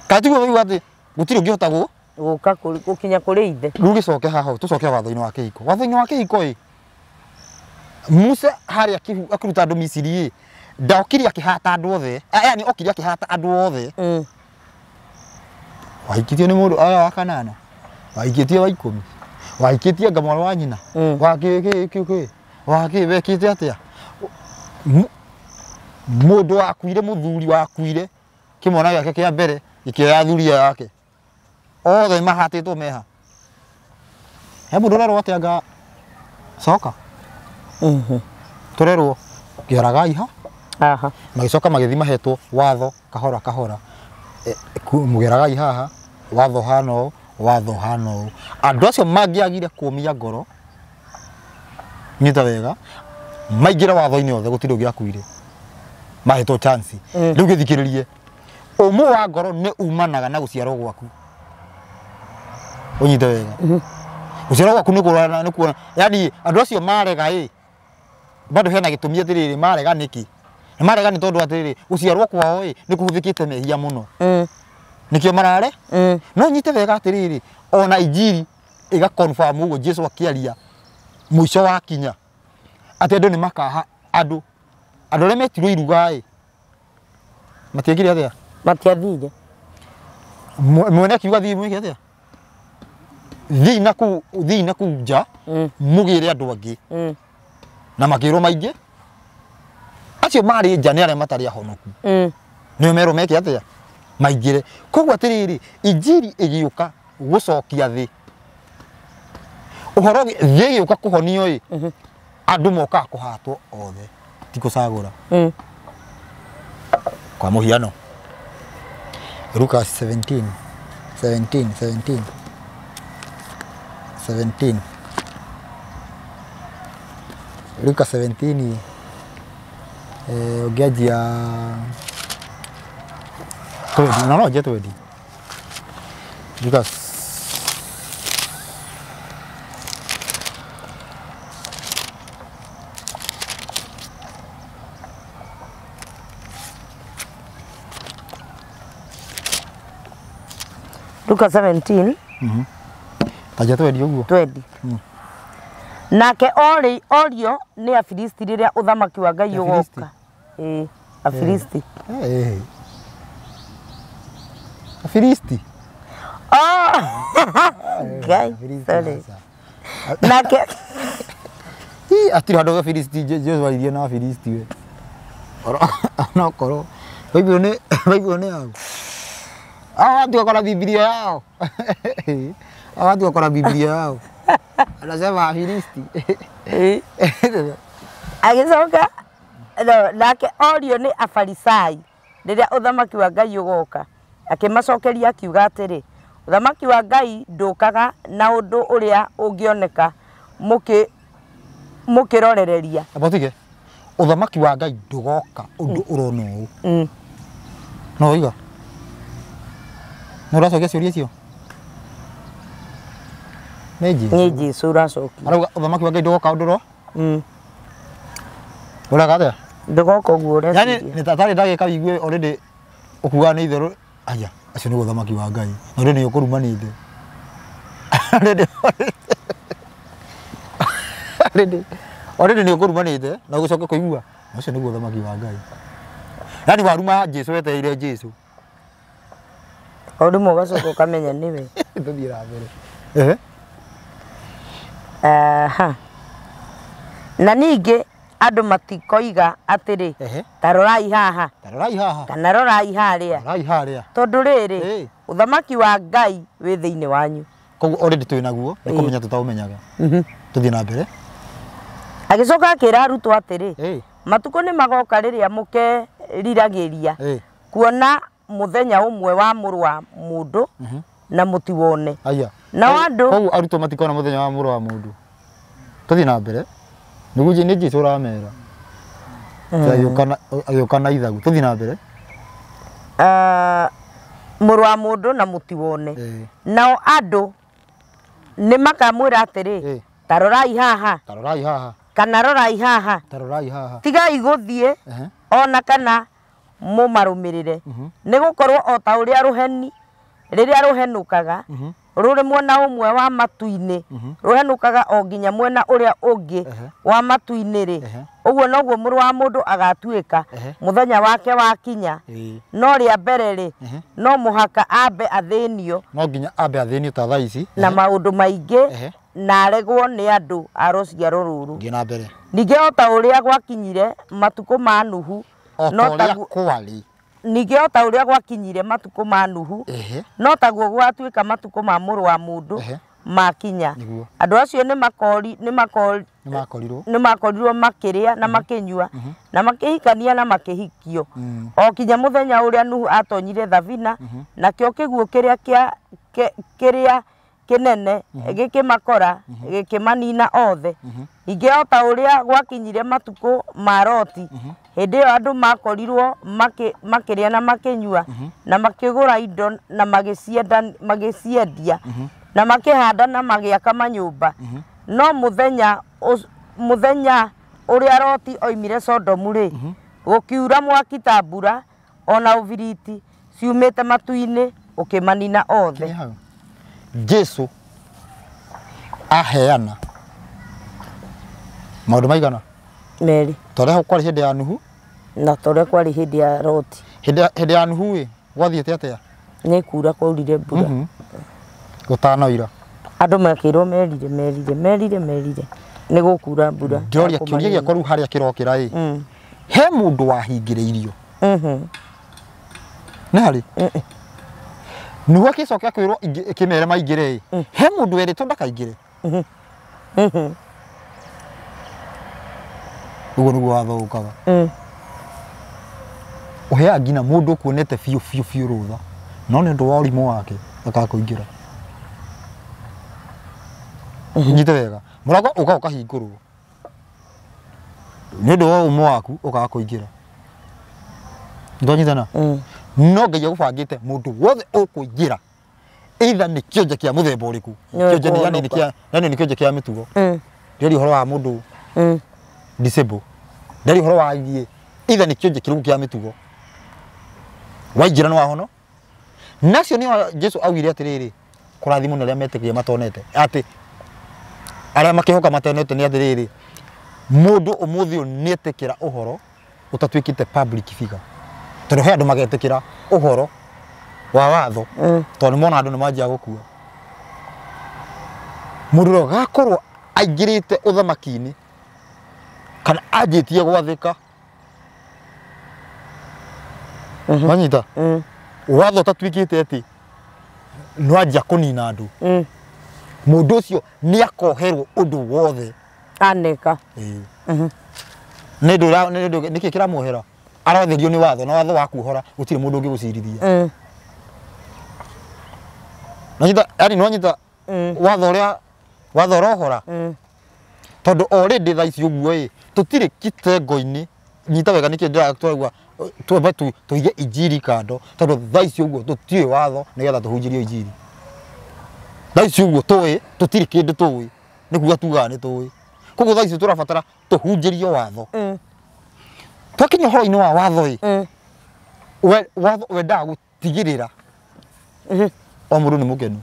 Kana tiguo wĩigua atĩ gũtirĩ ũngĩhota gũka gũkinya kũrĩ ithe. Rĩu gĩcoke haha tũcoke watho-inĩ wa kĩhiko. Watho-inĩ wa kĩhiko ĩ Musa harĩa akĩruta andũ Misiri ĩ ndokire akĩhata andũ othe. Yani okire akĩhata andũ othe. Wahikĩtio nĩ mũndũ aya wa kanana. Wahikĩtio wa 10. Wahikĩtie anga mwana wa nyina. Wa kĩ kĩ kĩ kĩ. Wa kĩ wekĩte atĩa? Mũndũ wakuire mũthuri wakuire kĩmwana gĩake kĩa mbere gĩkĩoya thuria yake. Othe mahatĩtwo meha. He mũndũ ũrerwo atĩ anga coka. Tũrerwo geragai ha. Aha. Magĩcoka magĩthiĩ mahetwo watho kahora kahora. Mũgeragai haha watho hana ũũ watho hana ũũ. Andũ acio mangĩagire kũmia ngoro nyita wega maingĩre watho-inĩ othe gũtirĩ ũngĩakuire. Mahetwo chance. Rĩu gĩthikĩrĩrie ũmũ wa ngoro nĩ umanaga na gũciarwo gwaku. Ũnyite wega. Gũciarwo gwaku nĩ kũrana nĩ kuona yani andũ acio marega ĩ bado hena gĩtũmi atĩrĩrĩ marega nĩkĩ? Nĩ marega nĩ tondũ atĩrĩrĩ gũciarwo kwao ĩ nĩ kũhũthĩkĩte mehia mũno. Nĩkĩo marare? No nyite wega atĩrĩrĩ ona injiri ĩga confirm ũguo Jesu akĩaria mũico wa kinya atĩ andũ nĩ makaha andũ andũ arĩa metirwo iruga ĩ matiekire atĩa? Matiathire. Mwene akiuga thiĩ mwĩke atĩa? Thiĩ na kũu nja mũgĩre andũ angĩ. Na makĩrwo maingĩ acio marĩ nja nĩ arĩa matarĩ ahonoku. Nĩo merwo meke atĩa? Maingĩre. Koguo atĩrĩrĩ injiri ĩgĩũka gũcokia thĩ ũhoro thĩ ĩgĩũka kũhonio ĩ andũ mokaga kũhatwo othe ti kũcagũra. Kwa mũhiano Luka 17 17 17 17 Luka 17 ũngĩanjia 20 no no 20 Luka Luka 17 Taja 20 ũguo. 20. Nake orio nĩ Afilisti rĩrĩa ũthamaki wa Ngai ũgoka. Ĩĩ, Afilisti. Afilisti. Oh. Ngai, sorry. Nake Ii atirĩ handũ Afilisti Jesu aririe na Afilisti we. No korwo Bible nĩ Bible nĩ yao. Watu wako na Biblia yao. Watu wako na Biblia yao. Anasema Afilisti. Agĩcoka nake orio nĩ Afarisai rĩrĩa ũthamaki wa Ngai ũgoka. Akĩmacokeria akiuga atĩrĩ ũthamaki wa Ngai ndũkaga na ũndũ ũrĩa ũngĩoneka mũkĩrorereria. Amba ũtige. Ũthamaki wa Ngai ndũgoka ũndũ ũrona ũũ. No waiga? No ũracokia ciũria icio? Nĩ Jesũ. Nĩ Jesũ ũracokia. Arauga ũthamaki wa Ngai ndũgoka ũndũ ũro? Ũrauga atĩa? Ndũgoka ũguo ũreciria. Yaani nĩ tarĩ ndagĩka wĩigue already ũkuaga nĩ itherũ aya acio nĩguo ũthamaki wa Ngai na already nĩ ũkũrumanĩte. Already nĩ ũkũrumanĩte na ũgĩcoke kũigua ũcio nĩguo ũthamaki wa Ngai. Yaani waruma Jesũ wetereire Jesũ. O rĩmwe ũgacoka ũkamenya nĩwe. Tũthiĩ na mbere. Ehe. Aha. Na ningĩ andũ matikoiga atĩrĩ ta rorai haha. Ta rorai haha. Kana rorai harĩa. Rorai harĩa. Tondũ rĩrĩ ũthamaki wa Ngai wĩ thĩinĩ wanyu. Koguo already twĩ naguo nĩ kũmenya tũtaũmenyaga. Tũthiĩ na mbere. Agĩcoka akĩra arutwo atĩrĩ matukũ nĩ magoka rĩrĩa mũkeriragĩria kuona mũthenya ũmwe wa mũrũ wa mũndũ na mũtiwone. Aya. Nao andũ koguo arutwo matikona mũthenya wa mũrũ wa mũndũ. Tũthiĩ na mbere. Nĩguo nĩ Jesũ ũramera. Agĩũka na ithagu. Tũthiĩ na mbere. Mũrũ wa mũndũ na mũtiwone. Nao andũ nĩ makamwĩra atĩrĩ ta rorai haha. Ta rorai haha. Kana rorai haha. Ta rorai haha. Tigai gũthiĩ ona kana mũmarũmĩrĩre. Nĩ gũkorwo o ta ũrĩa rũheni rĩrĩa rũhenũkaga rũrĩ mwena ũmwe wa matu-inĩ rũhenũkaga o nginya mwena ũrĩa ũngĩ wa matu-inĩ rĩ ũguo noguo mũrũ wa mũndũ agatuĩka mũthenya wake wakinya. No rĩa mbere rĩ no mũhaka ambe athĩnio. No nginya ambe athĩnio ta thaa ici na maũndũ maingĩ na aregwo nĩ andũ a rũciaro rũrũ. Thiĩ na mbere. Ningĩ o ta ũrĩa gwakinyire matukũ ma Nuhu no taguo kwarĩ. Ningĩ o ta ũrĩa gwakinyire matukũ ma Nuhu no taguo gwatuĩka matukũ ma mũrũ wa mũndũ makinya. Andũ acio nĩ makorirwo makĩrĩa na makĩnyua na makĩhikania na makĩhikio o kinya mũthenya ũrĩa Nuhu atonyire thabina nakĩo kĩguũ kĩrĩa kĩnene gĩkĩmakora gĩkĩmanina othe. Ningĩ o ta ũrĩa gwakinyire matukũ ma Loti hĩndĩ ĩyo andũ makorirwo makĩrĩa na makĩnyua na makĩgũra indo na magĩciendia na makĩhanda na magĩaka manyũmba. No mũthenya ũrĩa Loti oimire Sodomu rĩ gũkiura mwaki ta mbura ona ũbiriti ciumĩte matu-inĩ ũkĩmanina othe. Jesũ aheana maũndũ maigana? Merĩ. Ta ũrĩa kwarĩ hĩndĩ ya Nuhu na ta ũrĩa kwarĩ hĩndĩ ya Loti. Hĩndĩ ya Nuhu ĩ gwathiĩte atĩa? Nĩ kura kwaurire mbura. Gũtanoira. Andũ makĩrwo merire merire merire merire nĩ gũkura mbura. Ndĩroria kĩũria gĩakwa rĩu harĩa kĩrokĩra ĩ he mũndũ wahingĩrĩirio? Nĩ harĩ? Nuhu akĩcoka kwĩrwo kĩmere maingĩre ĩ he mũndũ werĩtwo ndakaingĩre? Ũguo nĩguo watho ũkaga. Ũheaga nginya mũndũ ũkuonete biũ biũ biũ rũtha no nĩ ũndũ wa ũrimũ wake akakũingĩra. Ũnyite wega. Mũrango ũka ũkahingũrwo nĩ ũndũ wa ũmũ waku ũkaga kũingĩra. Nĩtwanyitana? No Ngai agũbangĩte mũndũ wothe ũkũingĩra either nĩ kĩonje kĩa mũthemba ũrĩkũ. Kĩonje nĩ yani nĩ kĩonje kĩa mĩtugo. Ndĩraria ũhoro wa mũndũ disable. Ndĩraria ũhoro wa ithiĩ either nĩ kĩonje kĩrĩkũ kĩa mĩtugo. Waingĩra nĩ wahono. Nacio nĩo Jesũ augire atĩrĩrĩ kũrathimwo nĩ arĩa metĩkĩtie matonete. Atĩ arĩa makĩhoka matonete nĩ atĩrĩrĩ mũndũ ũmũthĩ ũyũ nĩetĩkĩra ũhoro ũtatuĩkĩte public figure. Tondũ he andũ magetĩkĩra ũhoro wa watho tondũ nĩ mona andũ nĩ manjia gũkua. Mũndũ ũrĩa ũgakorwo aingĩrĩte ũthamaki-inĩ kana anjĩtie gwathĩka. Wanyita? Watho ũtatuĩkĩte atĩ nĩwanjia kũnina andũ. Mũndũ ũcio nĩ akoherwo ũndũ wothe aneka. Nĩ ũndũ nĩkĩ kĩramuohera? Aratherio nĩ watho na watho wa kuohora gũtirĩ mũndũ ũngĩgũcirithia. Nanyita, yani nĩwanyita watho ũrĩa watho ũrohora. Tondu already thaa ici ũguo ĩ tũtirĩ kitengo-inĩ nyita wega nĩkĩo ndĩratwagua twambe tũige injiri kando tondu thaa ici ũguo tũtiũĩ watho nĩgetha tũhunjĩrio injiri. Thaa ici ũguo tũĩ tũtirĩ kĩndũ tũĩ nĩ kuga tugaga nĩ tũĩ. Koguo thaa ici tũrabatara tũhunjĩrio watho. Twakinya ũhoro-inĩ wa watho ĩ watho wendaga gũtigĩrĩra o mũndũ nĩ mũkenu.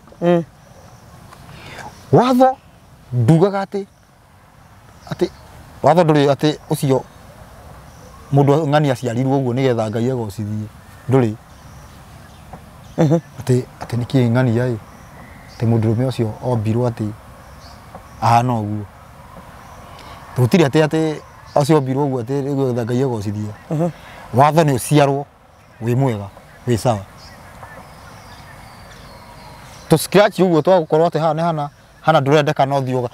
Watho ndugaga atĩ watho ndũrĩ atĩ ũcio mũndũ ng'ani aciarirwo ũguo nĩgetha Ngai agocithie ndũrĩ atĩ atĩ nĩkĩĩ ng'ania ĩ atĩ mũndũrũme ũcio ombirwo atĩ ahana ũguo gũtirĩ atĩ atĩ ũcio ombirwo ũguo atĩ nĩgetha Ngai agocithie. Watho nĩ ũciarwo wĩ mwega wĩ sawa tũ scratch ũguo twagũkorwo atĩ haha nĩ hana hana ndũrendeka no thiĩ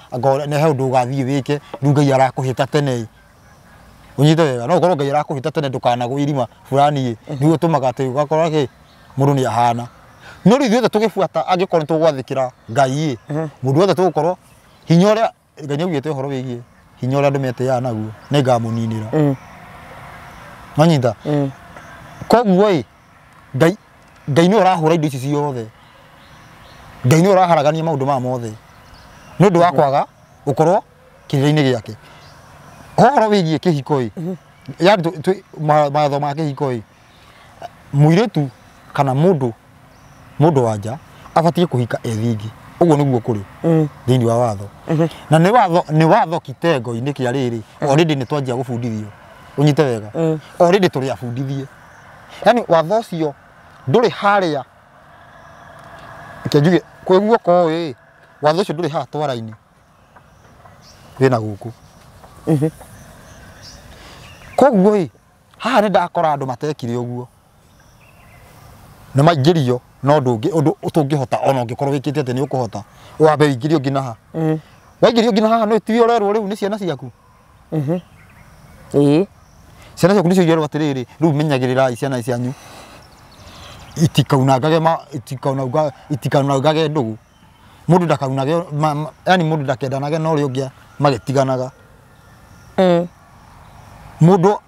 nĩ he ũndũ ũgathiĩ wĩke rĩu Ngai arakũhĩta tene ĩ ũnyite wega no ũkorwo Ngai arakũhĩta tene ndũkanagwe irima fulani ĩ nĩguo ũtũmaga atĩ ũgakorwo kĩ mũndũ nĩ ahana no rĩu ithuothe tũgĩbuata angĩkorwo nĩ tũgwathĩkĩra Ngai ĩ mũndũ wothe tũgũkorwo hinya ũrĩa Ngai nĩaugĩte ũhoro wĩgiĩ hinya ũrĩa andũ metĩaga naguo nĩngamũninĩra. Wanyita? Koguo ĩ Ngai Ngai nĩwe ũrahũra indo ici ciothe. Ngai nĩwe ũraharagania maũndũ maya mothe nĩ ũndũ wa kwaga gũkorwo kĩrĩra-inĩ gĩake. Ũhoro wĩgiĩ kĩhiko ĩ yani mawatho ma kĩhiko ĩ mũirĩtu kana mũndũ wa nja abatiĩ kũhika e thingi ũguo nĩguo kũrĩ thĩinĩ wa watho. Na nĩ watho kitengo-inĩ kĩa rĩrĩ already nĩ twanjia gũbundithio ũnyite wega already tũrĩ abundithie yani watho ũcio ndũrĩ harĩa reke njuge kwĩ guoko ĩ watho ũcio ndũrĩ haha twara-inĩ wĩna gũkũ. Koguo ĩ haha nĩ ndakora andũ matekire ũguo nĩ maingĩrio no ũndũ ũndũ ũtũngĩhota ona ũngĩkorwo wĩkĩte atĩ nĩ ũkũhota wambe ũingĩrio nginya haha waingĩrio nginya haha no tiwe ũrerwo rĩu nĩ ciana ciaku. Ĩĩ ciana ciaku nĩcio irerwo atĩrĩrĩ rĩu menyagĩrĩrai ciana cianyu itikaunangage ndũgũ mũndũ ndakaunage yani mũndũ ndakendanage na ũrĩa ũngĩ magĩtiganaga. Mũndũ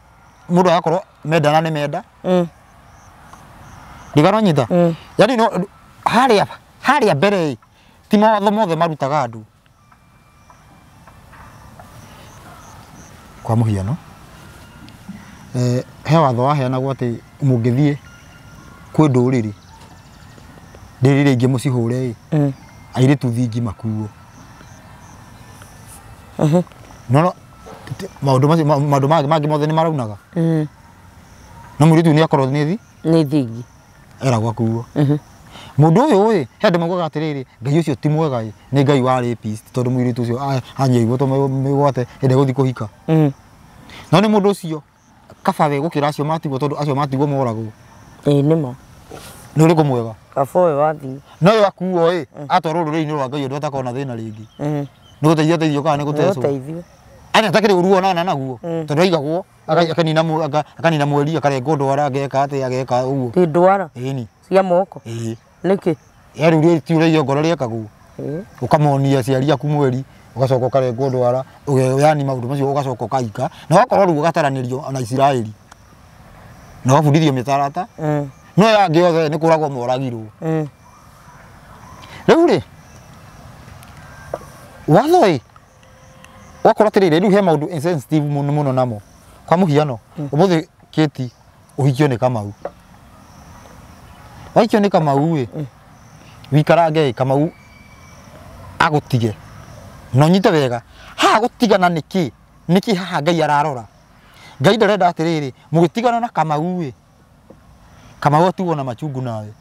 agakorwo mendana nĩ menda ndigano nyita yani no harĩa mbere ti mawatho mothe marutaga andũ. Kwa mũhiano he watho waheanagwo atĩ mũngĩthiĩ kwĩ ndũrĩrĩ ndũrĩrĩ ingĩ mũcihũre ĩ airĩtu thingi makuo. No maũndũ macio maũndũ mangĩ mothe nĩ maraunaga no mũirĩtu nĩ akorwo nĩ thingi eragwo akuo. Mũndũ ũyũ ĩ he andũ maugaga atĩrĩrĩ Ngai ũcio ti mwega ĩ nĩ Ngai wa rapist tondũ mũirĩtu ũcio anyaigwo mĩgwate hĩndĩ ĩgũthiĩ kũhika. No nĩ mũndũ ũcio kaba we gũkĩra acio matigwo tondũ acio matigwo moragwo. Ĩĩ nĩma Nĩ ũrĩkũ mwega kaba ũyũ wathiĩ no ũyũ akuo ĩ atwarwo rũrĩrĩ-inĩ rwa Ngai ũndũ atakorwo na thĩna rĩngĩ nĩ gũteithio ateithio kana nĩ gũtecwo ani atakĩrĩ ũru onana naguo tondũ aigagwo akanina mweri akarengwo ndwara ageka atĩ ageka ũguo ti ndwara ĩni cia moko ĩĩ nĩkĩ rĩu rĩu ti ũrĩa ngoro rĩekagwo ũkamonia aciari aku mweri ũgacoka ũkarengwo ndwara yani maũndũ macio ũgacoka ũkaika na wakorwo rĩu ũgataranĩrio na Isiraeli na ũgabundithio mĩtarata no aya angĩ othe nĩ kũragwo moragirwo. Rĩu rĩ watho ĩ wakorwo atĩrĩrĩ rĩu he maũndũ insensitive mũno mũno namo. Kwa mũhiano ũmũthĩ Kĩti ũhikio nĩ Kamau waikio nĩ Kamau ĩ wikarange ĩ Kamau agũtige na ũnyite wega haha gũtigana nĩkĩ nĩkĩ haha Ngai ararora Ngai ndarenda atĩrĩrĩ mũgĩtigana na Kamau ĩ Kamau atigwo na machungu nawe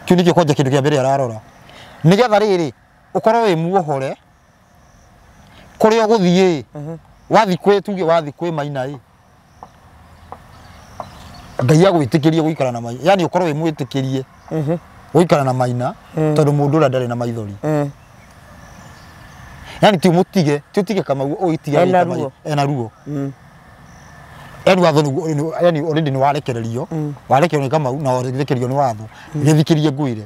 kĩu nĩkĩo kwanja kĩndũ kĩa mbere ararora nĩgetha rĩrĩ ũkorwo wĩ muohore kũrĩa ũgũthiĩ wathi kwĩ tuge wathi kwĩ Maina ĩ Ngai agwĩtĩkĩrie gũikara na Maina yani ũkorwo wĩ mwĩtĩkĩrie gũikara na Maina tondũ mũndũ ũrĩa ndarĩ na maithori yani ti ũmũtige ti ũtige Kamau ũgĩtige ena ruo yani watho yani already nĩ warekererio warekererio nĩ Kamau na warekererio nĩ watho gĩthikĩrie ngwĩre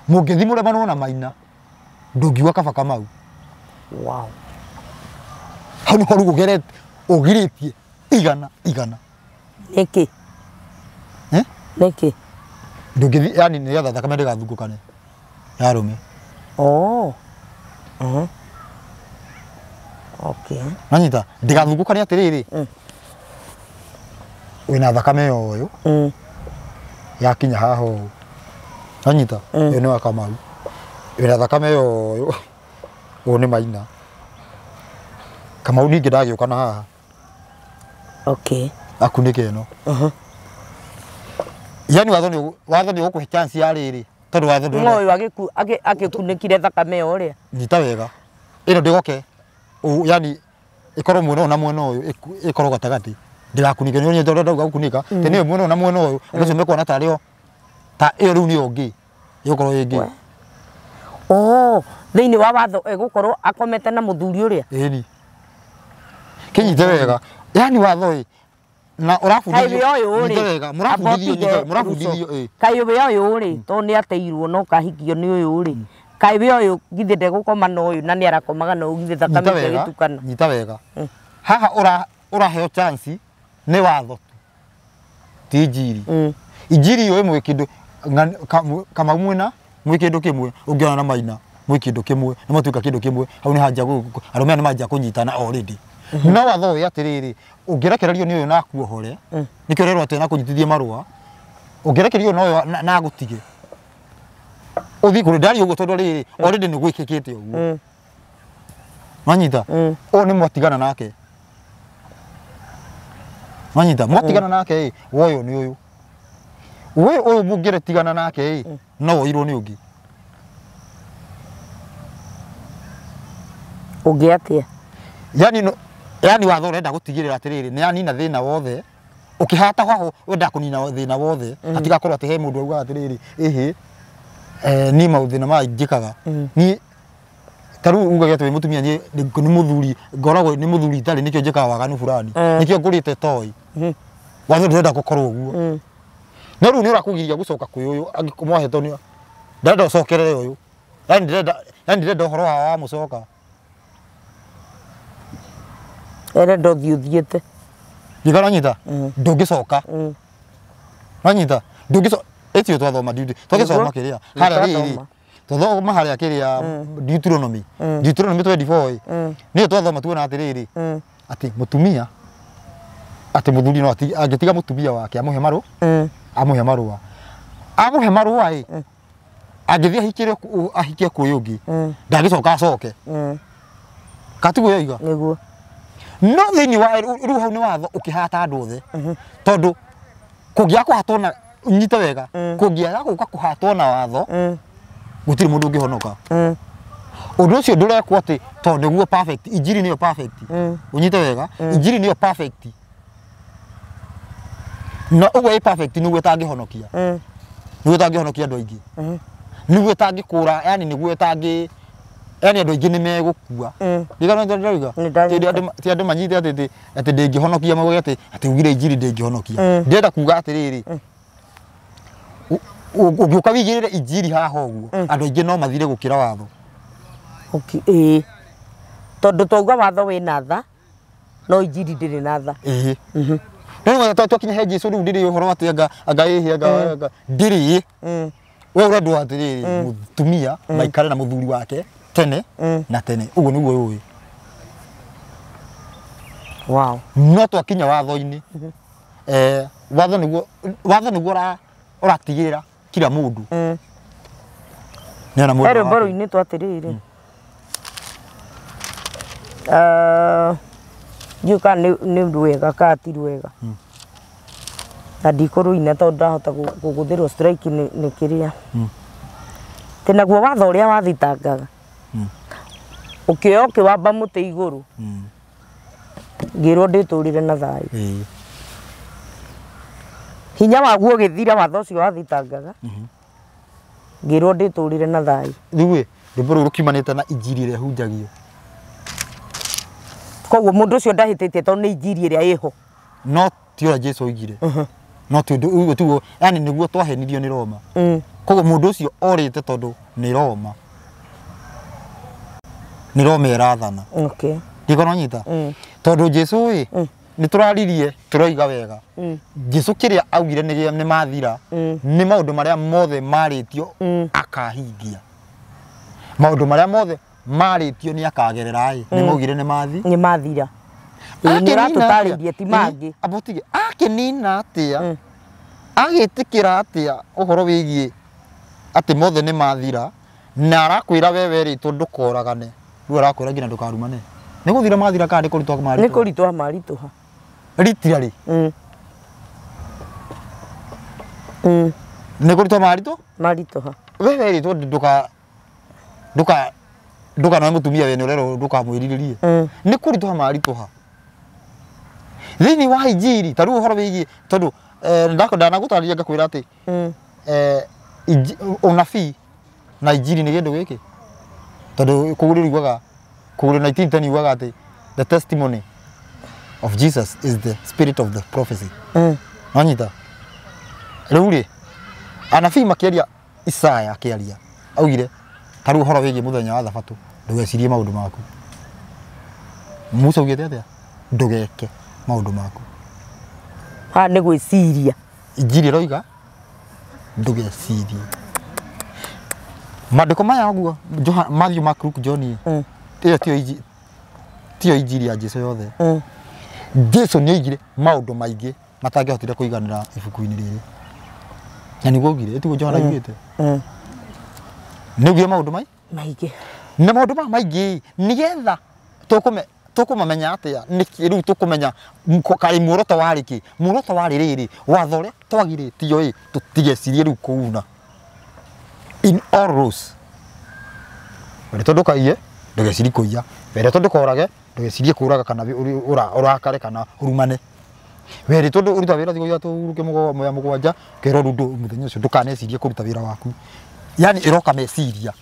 mũngĩthi mũremanwo na Maina ndũngiuga kaba Kamau. Wow. Hau nĩho rĩu ũgerete ũgirĩtie igana igana. Nĩkĩ? Eh? Nĩkĩ? Ndũngĩthiĩ yani nĩgetha thakame ndĩgathungũkane ya arũme. Oh. Okay. Nanyita ndĩgathungũkane atĩrĩrĩ. Wĩna thakame ũyũ. Yakinya haha ũũ. Nanyita ũyũ nĩ wa Kamau. Wĩna thakame ũyũ. Ũyũ nĩ Maina. Kamau ningĩ ndagĩũka na haha. Okay. Akunĩke ĩno. Yani watho nĩ ũgũkũhe chance ya rĩrĩ tondũ watho ndũrenda. Ũyũ agĩkunĩkire thakame ũrĩa. Nyita wega. Ĩno ndĩgoke. Yani ĩkorwo mwena ũyũ na mwena ũyũ ĩkorwo gatagatĩ. Ndĩgakunĩke nĩ ũnyita ũrĩa ndauga gũkunĩka. Tĩ nĩyo mwena ũyũ na mwena ũyũ andũ acio mekuona tarĩ o ta ĩyo rĩu nĩyo ĩngĩ. Ĩgũkorwo ĩ ĩngĩ. Oh, thĩinĩ wa watho ĩgũkorwo akomete na mũthuri ũrĩa. Ĩni. Kĩnyite wega. Yani watho ĩ na ũrabundithio. Kaĩ ũyũ rĩ. Nyite wega, mũrabundithio mũrabundithio ĩ. Kaĩ ũyũ rĩ, tondũ nĩ ateirwo no kahikio nĩ ũyũ rĩ. Kaĩ ũyũ githĩ ndegũkoma na ũyũ na nĩ arakomaga na ũyũ githĩ thakame ĩgĩtukana. Nyita wega. Haha ũraheo chance nĩ watho tu. Ti injiri. Injiri ĩyo ĩmwe kĩndũ Kamau mwĩna mwĩ kĩndũ kĩmwe ũngĩona na Maina mwĩ kĩndũ kĩmwe nĩ matuĩka kĩndũ kĩmwe hau nĩ hanjia arũme aya nĩ manjia kũnyitana already. No watho ũyũ atĩrĩrĩ ũngĩrekererio nĩ ũyũ na akuohore nĩkĩo ũrerwo atĩ nakũnyitithie marũa ũngĩrekererio na ũyũ na agũtige ũthiĩ kũrĩ ndaria ũguo tondũ rĩrĩ already nĩ gwĩkĩkĩte ũguo. Wanyita ũyũ nĩ mwatigana nake. Wanyita mwatigana nake ĩ woyũ nĩ ũyũ. We ũyũ mũngĩretigana nake ĩ no woirwo nĩ ũngĩ. Ũngĩ atĩa? Yani yani watho ũrenda gũtigĩrĩra atĩrĩrĩ nĩ anina thĩna wothe ũkĩhata haho wenda kũnina thĩna wothe hatigakorwo atĩ he mũndũ augaga atĩrĩrĩ ĩhĩ niĩ maũthĩna maya njĩkaga niĩ ta rĩu ugage atĩ wĩ mũtumia niĩ nĩ mũthuri ngoragwo nĩ mũthuri itarĩ nĩkĩo njĩkaga waganu fulani nĩkĩo ngũrĩte toy. Watho ndũrenda gũkorwo ũguo. No rĩu nĩ ũrakũgiria gũcoka kwĩ ũyũ angĩmwahetwo nĩ ndarenda ũcokerere ũyũ. Yani ndĩrenda ũhoro wa mũcoka. Arenda ũthiĩ ũthiĩte. Ndikana nyita ndũngĩcoka. Wanyita ndũngĩcoka ĩtio twathoma duty twagĩthoma kĩrĩa harĩa rĩrĩ twathoma harĩa kĩrĩa Deuteronomy Deuteronomy 24 nĩyo twathoma tuona atĩrĩrĩ atĩ mũtumia atĩ mũthuri no angĩtiga mũtumia wake amũhe marũa amũhe marũa amũhe marũa ĩ angĩthiĩ ahikire ahikie kwĩ ũngĩ ndangĩcoka acoke katiguo yoiga nĩguo. No thĩinĩ wa rĩu hau nĩ watho ũkĩhata andũ othe tondũ kũngĩaga kũhatwo na nyite wega kũngĩaga gũka kũhatwo na watho gũtirĩ mũndũ ũngĩhonoka. Ũndũ ũcio ndũrekwo atĩ tondũ nĩguo perfect injiri nĩyo perfect ũnyite wega injiri nĩyo perfect na ũguo ĩ perfect nĩguo ĩtangĩhonokia nĩguo ĩtangĩhonokia andũ aingĩ nĩguo ĩtangĩkũra yani nĩguo ĩtangĩ yani andũ aingĩ nĩ megũkua. Ndigana ndĩrauga ti andũ manyite atĩ atĩ ndĩngĩhonokia mauge atĩ atĩ ugire injiri ndĩngĩhonokia. Ndĩrenda kuga atĩrĩrĩ ũngĩũka wĩigĩrĩre injiri haha ũguo andũ aingĩ no mathire gũkĩra watho. Okay, ĩĩ tondũ twauga watho wĩna tha no injiri ndĩrĩ na tha. Ĩĩ no twakinya he Jesũ rĩu ndĩrĩ ũhoro atĩ anga anga ĩhĩ anga ndĩrĩ we ũrendwo atĩrĩrĩ mũtumia maikare na mũthuri wake tene na tene ũguo nĩguo ũĩ. Wow. No twakinya watho-inĩ watho nĩguo ũratigĩrĩra kila mũndũ. Nĩona mũndũ He rwĩmbo rũinĩtwo atĩrĩrĩ ndiũĩ kana nĩ rwega kana ti rwega na ndikũrũina tondũ ndahota kũgũthĩrwo strike nĩ kĩrĩa Tĩ naguo watho ũrĩa wathitangaga ũkĩoya ũkĩwamba mũtĩ igũrũ ngĩrwo ndĩtũrĩre na thayũ. Hinya waguo ũgĩthira watho ũcio wathitangaga ngĩrwo ndĩtũrĩre na thayũ. Rĩu ĩ rwĩmbo rũu rũkiumanĩte na injiri ĩrĩa ĩhunjagio. Koguo mũndũ ũcio ndahĩtĩtie tondũ nĩ injiri ĩrĩa ĩho. No ti ũrĩa Jesũ oigire. No ti ũndũ ũguo tiguo yani nĩguo twahenirio nĩ Roma. Koguo mũndũ ũcio orĩte tondũ nĩ Roma. Nĩ Roma ĩrathana. Okay. Ndikona nyita. Tondũ Jesu ĩ nĩ tũraririe tũroiga wega. Jesu kĩrĩa augire nĩ mathira nĩ maũndũ marĩa mothe marĩtio akahingia. Maũndũ marĩa mothe marĩtio nĩ akagerera ĩ nĩ maugire nĩ mathi. Nĩ mathira. Nĩ ũratũtarĩria ti mangĩ. Abotige akĩnina atĩa agĩtĩkĩra atĩa ũhoro wĩgiĩ atĩ mothe nĩ mathira na arakwĩra we werĩtwo ndũkoragane rĩu arakwĩra nginya ndũkarumane. Nĩ gũthira mathira kana nĩ kũritũha maritũha? Nĩ kũritũha maritũha. Literally. Nĩ kũritũha maritũ? Maritũha. We werĩtwo ndũkanoe mũtumia wene ũrerwo ndũkamwĩrirĩrie. Nĩ kũritũha maritũha. Thĩinĩ wa injiri ta rĩu ũhoro wĩgiĩ tondũ ndanagũtarĩria ngakwĩra atĩ ũnabii na injiri nĩ kĩndũ gĩkĩ tondũ kũu rĩugaga kũu 1910 yugaga atĩ the testimony of Jesus is the spirit of the prophecy. Nonyita rĩu rĩ anabii makĩaria Isaya akĩaria augire ta rĩu ũhoro wĩgiĩ mũthenya wa thabatũ ndũgecirie maũndũ maku. Musa augĩte atĩa? Ndũgeke maũndũ maku. Ha nĩ gwĩciria. Injiri ĩroiga ndũgecirie. Maandĩko maya ũguo Matthew, Mark, Luke, John ĩyo tiyo injiri ya Jesu yothe. Jesu nĩ oigire maũndũ maingĩ matangĩahotire kũiganĩra ibuku-inĩ rĩrĩ. Na nĩguo augire, ĩtiguo Johana augĩte. Nĩ augire maũndũ maingĩ. Na maũndũ maya maingĩ nĩgetha tũkũmamenya atĩa nĩkĩ rĩu tũkũmenya karĩ muoroto warĩ kĩ? Muoroto warĩ rĩrĩ watho ũrĩa twagirĩtio ĩ tũtigecirie rĩu kũuna. In all rules. Werĩtwo ndũkaiye ndũgecirie kũiya. Werĩtwo ndũkorage ndũgecirie kũraga kana ũrakare kana ũrumane. Werĩtwo ũruta wĩra thikũ ithatũ ũhurũke mũthenya mũgwanja ũkerwo rĩu mũthenya ũcio ndũkanecirie kũruta wĩra waku. Yani ĩroka meciria.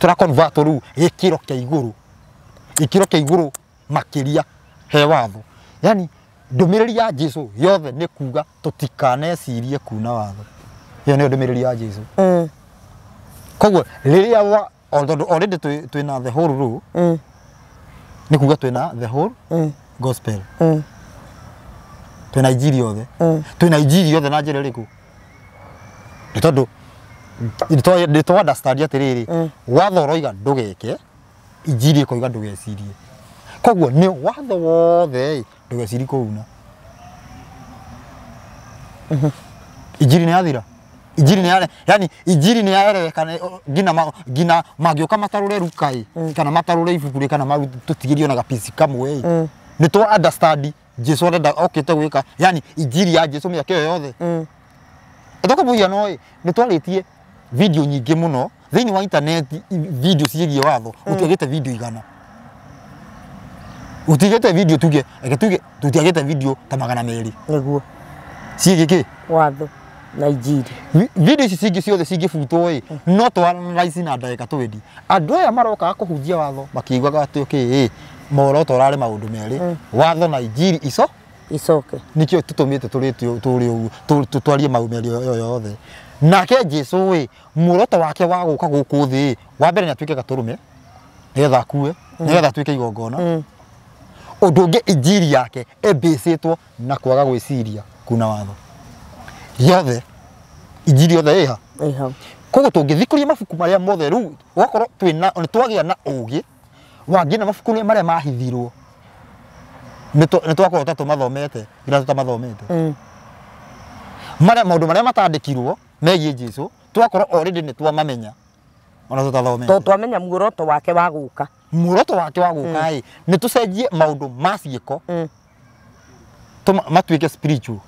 Tũra convert rĩu gĩkĩro kĩa igũrũ. Gĩkĩro kĩa igũrũ makĩria he watho. Yani ndũmĩrĩri ya Jesu yothe nĩ kuga tũtikanecirie kuna watho. Ĩyo nĩyo ndũmĩrĩri ya Jesu. Koguo rĩrĩa wa tondũ already twĩna the whole rule nĩ kuga twĩna the whole gospel. Twĩna injiri yothe. Twĩna injiri yothe na njĩra ĩrĩkũ? Nĩ tondũ nĩ twa understand atĩrĩrĩ watho ũroiga ndũgeke injiri ĩkoiga ndũgecirie. Koguo nĩ watho wothe ndũgecirie kũuna. Injiri nĩ yathira. Injiri nĩ yare yani injiri nĩ yaelewekana nginya mangĩũka matarũre Luka ĩ kana matarũre ibuku rĩ kana tũtigĩrio na gapici kamwe ĩ nĩ twa understand Jesu arenda okĩte gwĩka yani injiri ya Jesu mĩaka ĩyo yothe. Ĩtoka mũhiano ĩ nĩ twarĩtie video nyingĩ mũno thĩinĩ wa internet video ciĩgiĩ watho ũtiagĩte video 100. Ũtigĩte video tuge reke tuge tutiagĩte video ta 200. Nĩguo. Ciĩgiĩ kĩ? Watho na injiri. Video ici cingĩ ciothe cingĩbutwo ĩ no tũ analyze na ndagĩka 20. Andũ aya marokaga kũhunjia watho makiugaga atĩ okay muoroto ũrarĩ maũndũ merĩ watho na injiri ico icoke nikio tũtũmĩte tũrĩtio tũrĩ ũguo twarie maũndũ merĩ yothe. Nake Jesu ĩ muoroto wake wa gũka gũkũ thĩ wa mbere nĩ atuĩke gatũrũme nĩgetha akue nĩgetha atuĩke igongona. Ũndũ ũngĩ injiri yake ĩmbĩcĩtwo na kwaga gwĩciria kuna watho yothe. Injiri yothe ĩha ĩha. Koguo tũngĩthikũria mabuku marĩa mothe rĩu ũgakorwo twĩna nĩ twagĩa na ũgĩ wa nginya mabuku marĩa mahithirwo nĩ twakorwo ta tũmathomete nginya tũtamathomete. Marĩa maũndũ marĩa matandĩkirwo megiĩ Jesu twakorwo already nĩ twamamenya ona tũtathomete. Tondũ twamenya muoroto wake wa gũka. Muoroto wake wa gũka ĩ nĩ tũcenjie maũndũ ma ciĩko matuĩke spiritual.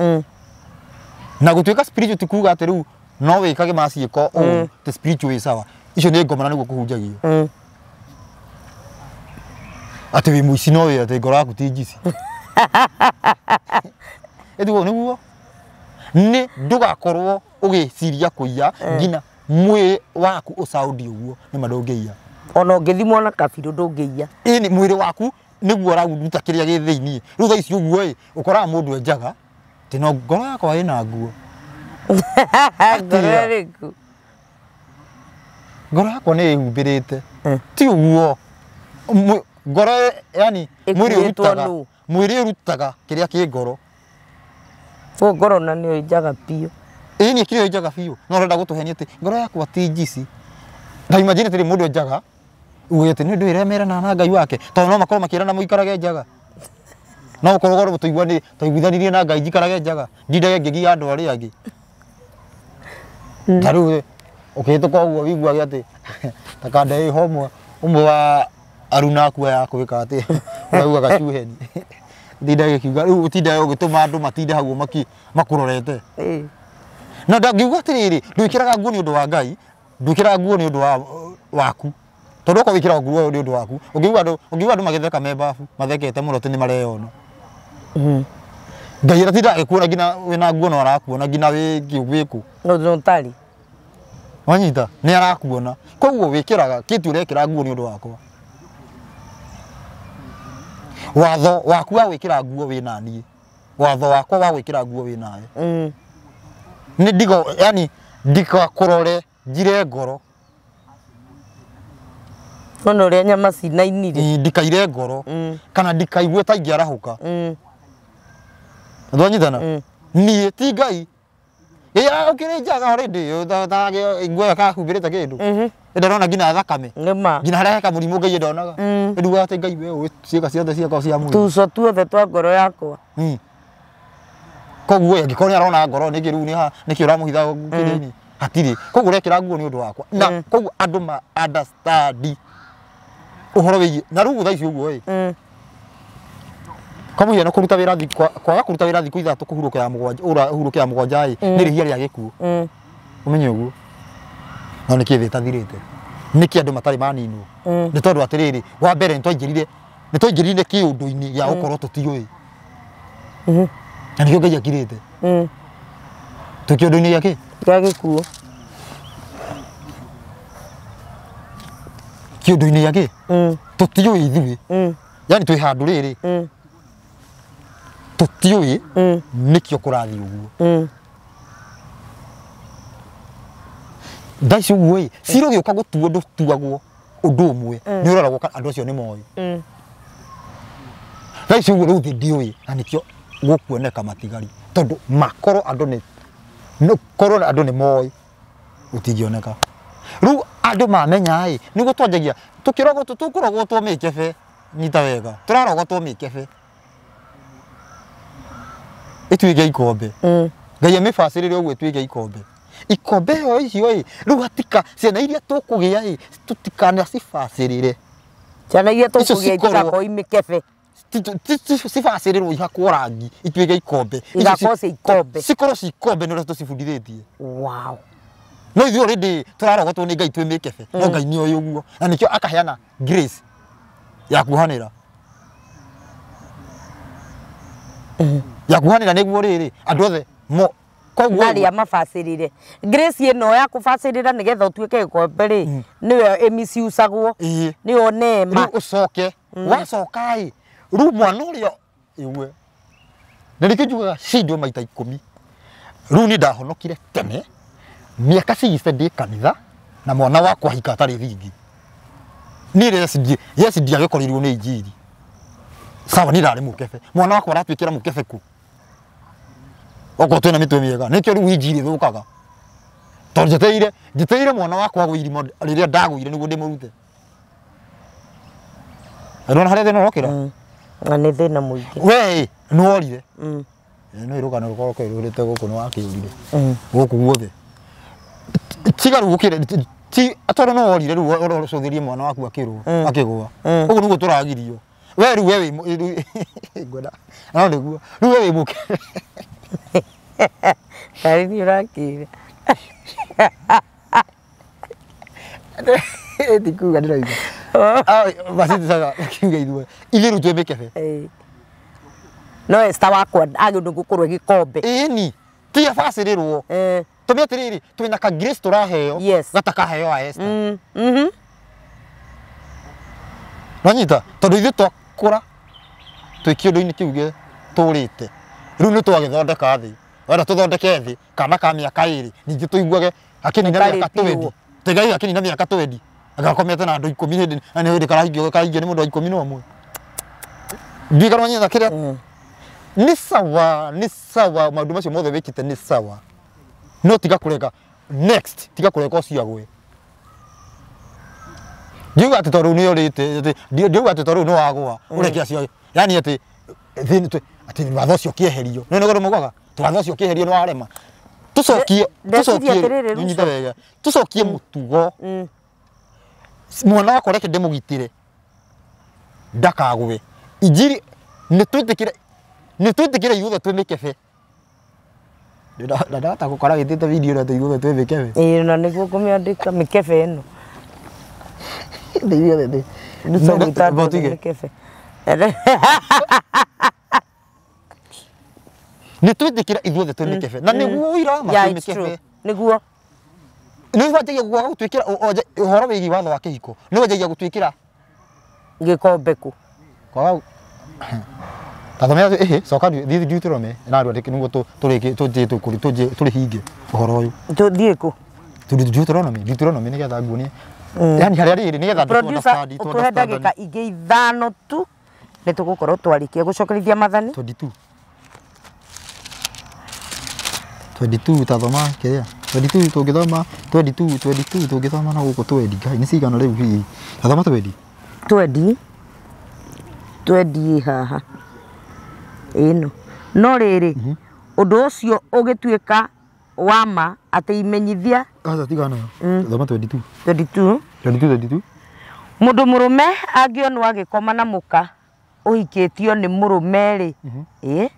Na gũtuĩka spiritual ti kuga atĩ rĩu no wĩkage ma ciĩko ũũ ti spiritual ĩ sawa. Icio nĩ ngoma na nĩguo kũhunjagio. Atĩ wĩ mũici no wĩ atĩ ngoro yaku ti njici. Ĩtiguo nĩguo nĩ ndũgakorwo ũgĩciria kũiya nginya mwĩrĩ waku ũcaũndi ũguo nĩ ma ndũngĩiya. Ona ũngĩthimwo na kabirũ ndũngĩiya. Ĩni mwĩrĩ waku nĩguo ũraruta kĩrĩa gĩ thĩinĩ. Rĩu thaa ici ũguo ĩ ũkoraga mũndũ enjaga atĩ no ngoro yakwa ĩna nguo. Ngoro ĩrĩkũ? Ngoro yakwa nĩ ĩhumbĩrĩte. Ti ũguo. Ngoro yani mwĩrĩ ũrutaga kĩrĩa kĩ ngoro. Ko ngoro na nĩyo ĩnjaga biũ. Ĩĩ nĩ kĩrĩa ĩnjaga biũ. No ũrenda gũtũhenia atĩ ngoro yakwa ti njici. Ta imagine atĩrĩ mũndũ enjaga uge atĩ nĩ ũndũ ĩremerana na Ngai wake tondũ no makorwo makĩrana mũikarage njaga. No ũkorwo ngoro tũiguane tũiguithanirie na Ngai njikarage njaga ndindage ngĩgia andũ arĩa angĩ. Ta rĩu ũkĩhĩtũka ũguo wĩiguage atĩ ta kanda ĩho ũmwe wa aruna aku aya akwĩka atĩ ũraugaga cuheni. Ndindage gĩkiuga rĩu ũtindage ũgĩtũma andũ matinde hau makũrorete. Na ndangiuga atĩrĩrĩ ndwĩkĩraga nguo nĩ ũndũ wa Ngai, ndwĩkĩraga nguo nĩ ũndũ wa waku. Tondũ okorwo wĩkĩraga nguo nĩ ũndũ waku, ũngĩigua andũ magĩtheka me babu, mathekete mũno atĩ nĩ mareyona. Ngai aratinda agĩkuona nginya wĩna nguo no arakuona nginya wĩ kũ. No ũtarĩ. Wanyita nĩ arakuona. Koguo wĩkĩraga kĩtu ũrekĩra nguo nĩ ũndũ wakwa. Watho waku wa gwĩkĩra nguo wĩ naniĩ. Watho wakwa wa gwĩkĩra nguo wĩ nawe. Nĩ ndigo yani ndikakũrore njire ngoro. Ono ũrĩa nyama cinainire. Ndikaire ngoro. Kana ndikaigue ta ingĩarahũka. Ndwanyitana? Niĩ ti Ngai. Ĩĩ ũkĩrĩ njaga already nguo ĩyo kahumbĩrĩte kĩndũ. Ndarona nginya thakame. Nginya harĩa heka mũrimũ Ngai ndonaga. Ndugaga atĩ Ngai we ũĩ ciĩga ciothe ciakwa cia mwĩrĩ. Tuco tuothe twa ngoro yakwa. Koguo angĩkorwo nĩ arona ngoro nĩkĩ rĩu nĩkĩ ũramũhitha kĩrĩa-inĩ? Hatirĩ. Koguo ũrekĩra nguo nĩ ũndũ wakwa. Na koguo andũ ma understand ũhoro wĩgiĩ na rĩu thaa ici ũguo ĩ. Kwa mũhiano kũruta wĩra kwaga kũruta wĩra thikũ ithatũ kũhurũka ya mũgwanja ũra hurũka ya mũgwanja ĩ nĩ rĩhia rĩa gĩkuũ. Ũmenye ũguo. No nĩkĩ thĩ ĩtathirĩte? Nĩkĩ andũ matarĩ maninwo? Nĩ tondũ atĩrĩrĩ, wa mbere nĩ twaingĩrire kĩũndũ-inĩ gĩa gũkorwo tũtiũĩ. Na nĩkĩo Ngai akirĩte. Twĩ kĩũndũ-inĩ gĩa kĩ? Gĩa gĩkuũ. Kĩũndũ-inĩ gĩa kĩ? Tũtiũĩ ithuĩ. Yani twĩ handũ rĩrĩ. Tũtiũĩ nĩkĩo kũrathiĩ ũguo. Thaa ici ũguo ĩ, cira ũgĩũka gũtuo ndũtuagwo ũndũ ũmwe, nĩ ũroragwo kana andũ acio nĩ moĩ. Thaa ici ũguo rĩu thĩ ndĩũĩ na nĩkĩo gũkuoneka matigari tondũ makorwo andũ nĩ korwo andũ nĩ moĩ gũtingĩoneka. Rĩu andũ mamenya ĩ, nĩguo twanjagia tũkĩrogotwo tũkũrogotwo mĩkebe, nyita wega, tũrarogotwo mĩkebe ĩtuĩke ikombe. Ngai amĩbacĩrĩre ũguo ĩtuĩke ikombe. Ikombe ĩyo icio ĩ, rĩu hatika ciana iria tũkũgĩa ĩ, tũtikanacibacĩrĩre. Ciana iria tũkũgĩa itigakorwo i mĩkebe. Cibacĩrĩrwo ihakwo rangi ituĩke ikombe. Igakorwo ci ikombe. Cikorwo ci ikombe nĩ ũrĩa tũcibundithĩtie. Wow. No ithuĩ already tũrarogotwo nĩ Ngai twĩ mĩkebe. No Ngai nĩoĩ ũguo. Na nĩkĩo akaheana grace ya kuohanĩra. Ya kuohanĩra nĩguo rĩrĩ andũ othe mo koguo arĩa mabacĩrĩre. Grace ĩno ya kũbacĩrĩra nĩgetha ũtuĩke gĩkombe rĩ, nĩyo ĩmiciucagwo. Nĩyo neema. Rĩu ũcoke, wacoka ĩ, rĩu mwana ũrĩa igue. Na nĩkĩo njugaga cindwo maita 10. Rĩu niĩ ndahonokire tene mĩaka 60 ndĩ kanitha na mwana wakwa ahika atarĩ thingi. Niĩ yes ndiagĩkorirwo nĩ injiri. Sawa niĩ ndarĩ mũkebe. Mwana wakwa aratuĩkĩra mũkebe kũ? Okorwo twĩna mĩtwe mĩega nĩkĩo rĩu injiri ĩthũkaga. Tondũ njetereire mwana wakwa agwe irima rĩrĩa ndagũire nĩguo ndĩmũrute. Ndũrona harĩa thĩna ũrokĩra? Na nĩ thĩna mũingĩ. We nĩworire. No ĩrũgano rũkorwo kĩrũrĩte gũkũ nĩ wakĩũrire. Gũkũ guothe. Tiga rĩu gũkĩre ti tondũ no worire rĩu ũrocũthĩrie mwana waku akĩrũa akĩgũa. Ũguo nĩguo tũragirio. We rĩu we wĩ ngwenda. No nĩguo. Rĩu we wĩ mũkebe. Tarĩ niĩ ũrakĩra. Ti kuga ndĩroiga. Basi tusaga kiuga ithuĩ. Ithuĩ rĩu twĩ mĩkebe. No Esther wakwa agĩrĩirwo gũkorwo gĩkombe. Ĩni. Ti abacĩrĩrwo. Tũmĩ atĩrĩrĩ, twĩna ka grace tũraheo gatakaheo a Esther. Wanyita tondũ ithuĩ twakũra twĩ kĩũndũ-inĩ kĩu gĩ tũrĩte. Rĩu nĩ twagĩthondeka thĩ. Wenda tũthondeke thĩ kana ka mĩaka 2 ningĩ tũiguage akĩnina mĩaka 20. Tũigai akĩnina mĩaka 20. Agakomete na andũ 10 hĩndĩ na nĩ hĩndĩ karahingio nĩ mũndũ wa 11. Ndiĩ kana wanyita kĩrĩa. Nĩ sawa, nĩ sawa maũndũ macio mothe wĩkĩte nĩ sawa. No tiga kũreka next, tiga kũreka ũcio agwe. Ndiuga atĩ tondũ nĩ ũrĩte, ndiuga atĩ tondũ nĩ wagũa, ũreke acio. Yaani atĩ atĩ watho ũcio ũkĩeherio. Nĩ nĩguo mũgaga, watho ũcio ũkĩeherio nĩ warema. Tucokie, tucokie, nyite wega. Tucokie mũtugo. Mwana wakwa reke ndĩmũgitĩre. Ndakagwe. Injiri nĩ twĩtĩkĩre, nĩ twĩtĩkĩre ithuothe twĩ mĩkebe. Ndahota gũkora wĩtĩte video na ithuothe twĩ mĩkebe. Ĩĩ na nĩguo ngũmĩandĩka mĩkebe ĩno. Ithuothe mĩkebe. Nĩ twĩtĩkĩre ithuothe twĩ mĩkebe. Na nĩguo ũira ma twĩ mĩkebe. Nĩguo. Nĩ wanjagia gwaga gũtuĩkĩra ũhoro wĩgiĩ watho wa kĩhiko. Nĩ wanjagia gũtuĩkĩra gĩkombe kũ. Kwaga tathomera ĩhĩ coka thiĩ Deuteronomy na rwandĩke nĩguo tũrĩkie tũthiĩ tũrĩhinge ũhoro ũyũ. Tũthiĩ kũ? Deuteronomy, Deuteronomy nĩgetha nguonie. Yaani harĩa rĩrĩ nĩgetha andũ understand. Ũtũhe ndagĩka ingĩ 5 tu nĩ tũgũkorwo twarĩkia gũcokerithia mathani. 22. 22 tathoma kĩrĩa 22 tũngĩthoma 22 22 tũngĩthoma na gũkũ 20 ngai nĩ cigana rĩu hihi tathoma 20 20 20 haha ĩno no rĩrĩ ũndũ ũcio ũgĩtuĩka wa ma atĩ imenyithia aca tigana thoma 22 22 22 22 mũndũ mũrũme angĩonwo agĩkoma na mũka ũhikĩtio nĩ mũrũme rĩ ĩ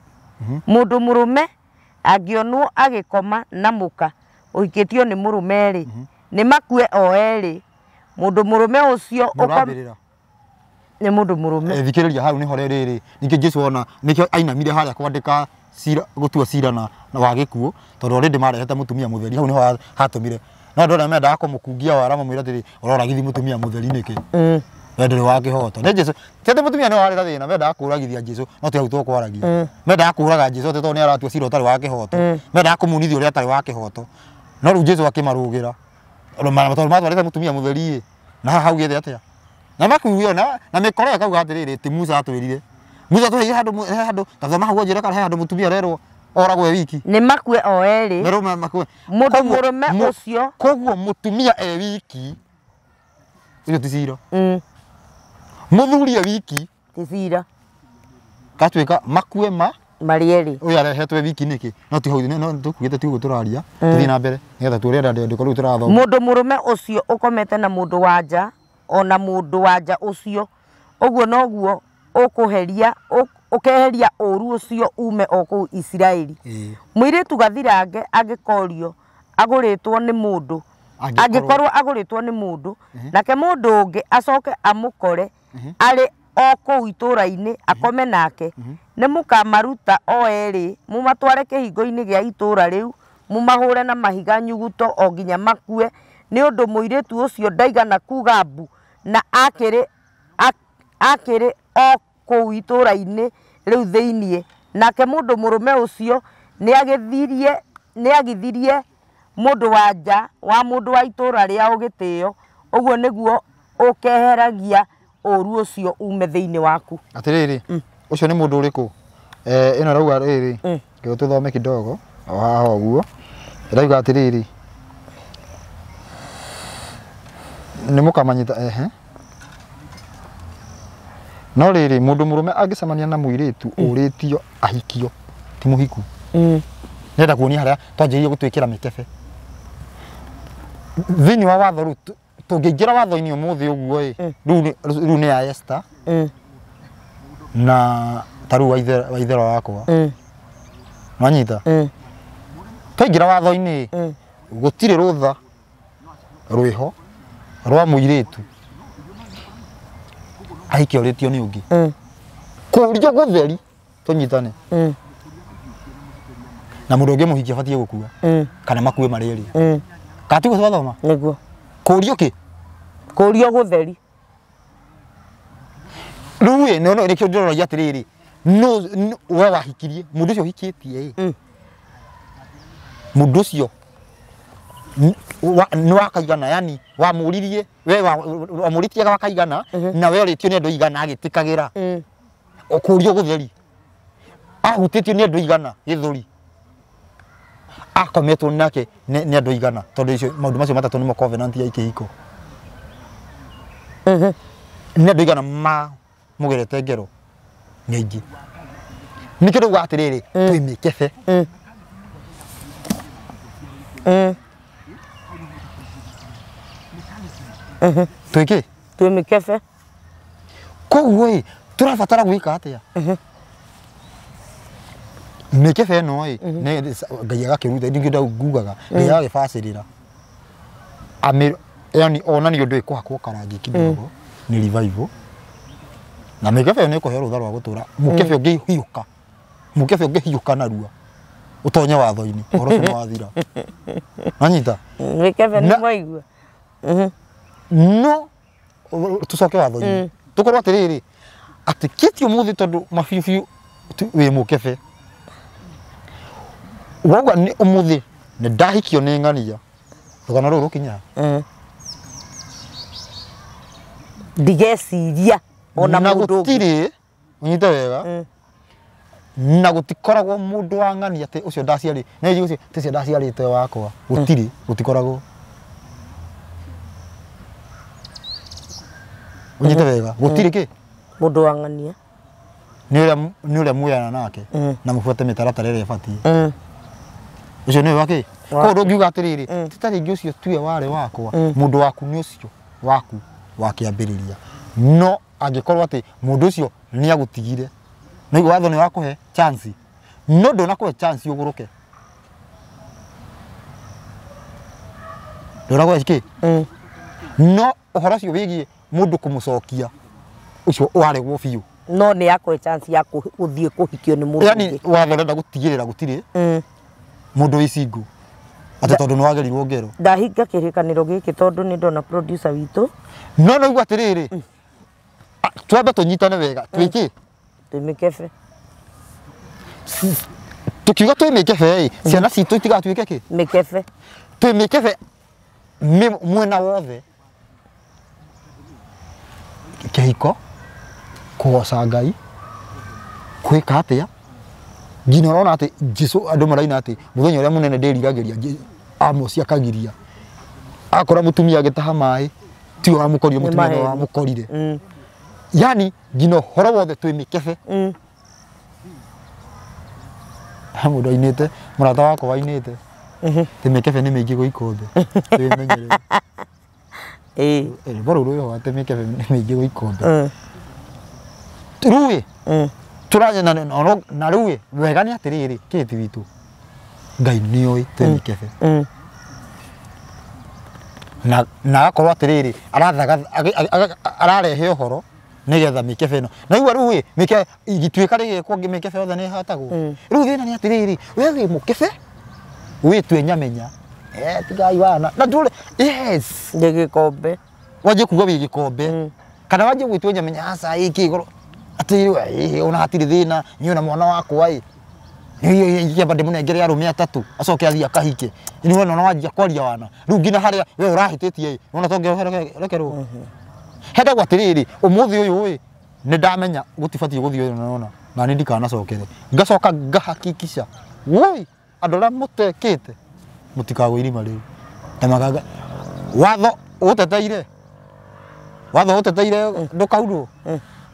mũndũ mũrũme angĩonwo agĩkoma na mũka ũhikĩtio nĩ mũrũme rĩ nĩ makue o erĩ mũndũ mũrũme ũcio nĩ mũndũ mũrũme thikĩrĩria hau nĩho rĩrĩ ningĩ Jesũ ona nĩkĩo ainamire harĩa kwandĩka cira gũtua cira na wa gĩkuũ tondũ already marehete mũtumia mũtheri hau nĩho hatũmire no andũ arĩa mendaga kũmũkungia wara mamwĩra atĩrĩ ũroragithi mũtumia mũtheri nĩkĩ we ndũrĩ wa kĩhoto nĩ Jesũ ti atĩ mũtumia nĩwe warĩ na thĩna mendaga kũragithia Jesũ no ti hau tũkwaragia mendaga kũraga Jesũ atĩ tondũ nĩ aratua cira ũtarĩ wa kĩhoto mendaga kũmunithia ũrĩa atarĩ wa kĩhoto no rĩu Jesũ akĩmarũgĩra tondũ matwarĩte mũtumia mũtheri ĩ na haha haugĩte atĩa na makuo na mĩkora ĩkauga atĩrĩrĩ ti Musa atwĩrire Musa atwĩrire handũ handũ tathoma hau njĩra kana he handũ mũtumia arerwo oragwo e wiki nĩ makue o erĩ merwo makue mũndũ mũrũme ũcio koguo mũtumia e wiki ũcio ti cira mũthuri e wiki ti cira gatuĩka makue ma marĩ erĩ ũyũ arehetwo e wiki nĩkĩ no ti hau no tũkugĩte ti ũguo tũraria tũthiĩ na mbere nĩgetha tuone rĩandĩko rĩu tũrathoma mũndũ mũrũme ũcio ũkomete na mũndũ wa nja ona mũndũ wa nja ũcio ũguo noguo ũkũheria ũkeheria ũru ũcio ume o kũu Isiraeli mũirĩtu gathirange angĩkorio agũrĩtwo nĩ mũndũ angĩkorwo agũrĩtwo nĩ mũndũ nake mũndũ ũngĩ acoke amũkore arĩ o kũu itũũra-inĩ akome nake nĩ mũkamaruta o erĩ mũmatware kĩhingo-inĩ gĩa itũũra rĩu mũmahũre na mahiga nyuguto o nginya makue nĩ ũndũ mũirĩtu ũcio ndaigana kuga mbu na akĩrĩ o kũu itũũra-inĩ rĩu thĩiniĩ nake mũndũ mũrũme ũcio nĩagithirie mũndũ wa nja wa mũndũ wa itũũra rĩao gĩtĩo ũguo nĩguo ũkeheragia ũru ũcio ume thĩinĩ waku atĩrĩrĩ ũcio nĩ mũndũ ũrĩkũ ĩno ĩrauga rĩrĩ ngĩo tũthome kidogo o haha ũguo ĩrauga atĩrĩrĩ nĩ mũkamanyita ehe no rĩrĩ mũndũ mũrũme angĩcemania na mũirĩtu ũrĩtio ahikio ti mũhiku nĩenda kuonia harĩa twanjĩrĩirie gũtwĩkĩra mĩkebe thĩinĩ wa watho rĩu tũngĩingĩra watho-inĩ ũmũthĩ ũguo ĩ rĩu nĩ ya Esther na ta rĩu waithera wakwa nwanyita twaingĩra watho-inĩ gũtirĩ rũtha rwĩho rwa mũirĩtu ahike ũrĩtio nĩ ũngĩ kũrio gũtheri tũnyitane na mũndũ ũngĩ mũhikia abatiĩ gũkua kana makue marĩ erĩ kana tiguo twathoma nĩguo kũrio kĩ kũrio gũtheri rĩu ĩ nĩkĩo ndĩroragia atĩrĩrĩ no we wahikirie mũndũ ũcio ũhikĩtie ĩ mũndũ ũcio Nĩ wakaigana yani wamũririe we wamũrĩtie wakaigana na we ũrĩtio nĩ andũ igana agĩtĩkagĩra ũkũrio gũtheri ahutĩtio nĩ andũ igana gĩthũri akometwo nake nĩ andũ igana tondũ icio maũndũ macio matatũ nĩmo covenant ya kĩhiko nĩ andũ igana mamũgerete ngero nĩ aingĩ nĩkĩo ndauga atĩrĩrĩ twĩ mĩkebe twĩ kĩ twĩ mĩkebe koguo ĩ tũrabatara gwĩka atĩa mĩkebe ĩno ĩ Ngai agakĩruta ningĩ ngugaga Ngai agagĩbacĩrĩra yani onani ũndũ ĩkũhakwo karangi kidogo nĩ revival na mĩkebe ĩyo nĩ ĩkũheo rũtha rwa gũtũra mũkebe ũngĩhiũka mũkebe ũngĩhiũka narua ũtonye watho-inĩ ũhoro ũcio nĩ wathira nanyita mĩkebe nĩ mwaigua no tũcoke watho-inĩ tũkorwo atĩrĩrĩ atĩ kĩti ũmũthĩ tondũ mabiũ biũ wĩ mũkebe wauga nĩ ũmũthĩ nĩ ndahikio nĩ ng'ania rũgano rũrũ rũkinya ndigeciria ona na mũndũ ũngĩ gũtirĩ ũnyite wega na gũtikoragwo mũndũ wa ng'ania atĩ ũcio ndaciarĩ nĩ ũcio atĩ ũcio ndaciarĩte wakwa gũtirĩ gũtikoragwo ũnyite wega gũtirĩ kĩ mũndũ wa ng'ania nĩ ũrĩa muoyana nake na mũbuate mĩtaratara ĩrĩa ĩbatiĩ ũcio nĩwe wakĩ koguo ndũngiuga atĩrĩrĩ ti ta rĩngĩ ũcio tuwe warĩ wakwa mũndũ waku nĩ ũcio waku wa kĩambĩrĩria no angĩkorwo atĩ mũndũ ũcio nĩ agũtigire nĩguo watho nĩ wakũhe chance no ndũnakũhe chance ũgũrũke ndũnakũhe kĩ no ũhoro ũcio wĩgiĩ mũndũ kũmũcokia ũcio waregwo biũ no nĩ akũhe chance ya gũthiĩ kũhikio nĩ mũndũ yani watho ũrenda gũtigĩrĩra gũtirĩ mũndũ wĩ single atĩ tondũ nĩ wagerirwo ngero ndahinga kĩrĩkanĩro gĩkĩ tondũ nĩ ndona producer witũ no naigua atĩrĩrĩ twambe tũnyitane wega twĩkĩ twĩ mĩkebe tukiuga twĩ mĩkebe ĩ ciana citũ itigatuĩke kĩ mĩkebe twĩ mĩkebe mwena wothe kĩhiko kũgoca Ngai kwĩka atĩa nginya ũrona atĩ Jesũ andũ maraina atĩ mũthenya ũrĩa mũnene ndĩriragĩria Amosi akagiria akora mũtumia agĩtaha maĩ tiwe wamũkorire mũtumia nĩwe wamũkorire yani nginya ũhoro wothe twĩ mĩkebe mũndũ ainĩte mũrata wakwa wainĩte atĩ mĩkebe nĩ mĩingĩ gũikombe twĩmenyerere rwĩmbo rũu rwĩho atĩ mĩkebe nĩ mĩingĩ gũikombe rĩu ĩ tũraria na rĩu ĩ wega nĩ atĩrĩrĩ kĩti witũ Ngai nĩoĩ twĩ mĩkebe na agakorwo atĩrĩrĩ ararehe ũhoro nĩgetha mĩkebe ĩno na igua rĩu ĩ mĩkebe igĩtuĩka rĩgĩkwo mĩkebe yothe nĩ ĩhatagwo rĩu thĩna nĩ atĩrĩrĩ we wĩ mũkebe wĩtue nyamenya tigai wana na ndũre yes ndĩ gĩkombe wanjie kuga wĩ gĩkombe kana wanjie gwĩtua nyamenya aca ĩkĩ igũrũ atĩrĩrĩ ona hatirĩ thĩna niĩ ona mwana wakwa ĩ ingĩamba ndĩmũnengere arũme atatũ acoke athiĩ akahike nĩ wona ona wanjia kwaria wana rĩu nginya harĩa we ũrahĩtĩtie ĩ wona to ngerekerwo hendagwo atĩrĩrĩ ũmũthĩ ũyũ ĩ nĩ ndamenya gũtibatiĩ gũthiĩ ũyũ nona na nĩ ndikanacokere ngacoka ngahakikisha woi andũ arĩa mũtekĩte mũtikagwe irima rĩu na makanga watho ũteteire watho ũteteire ndũkaurwo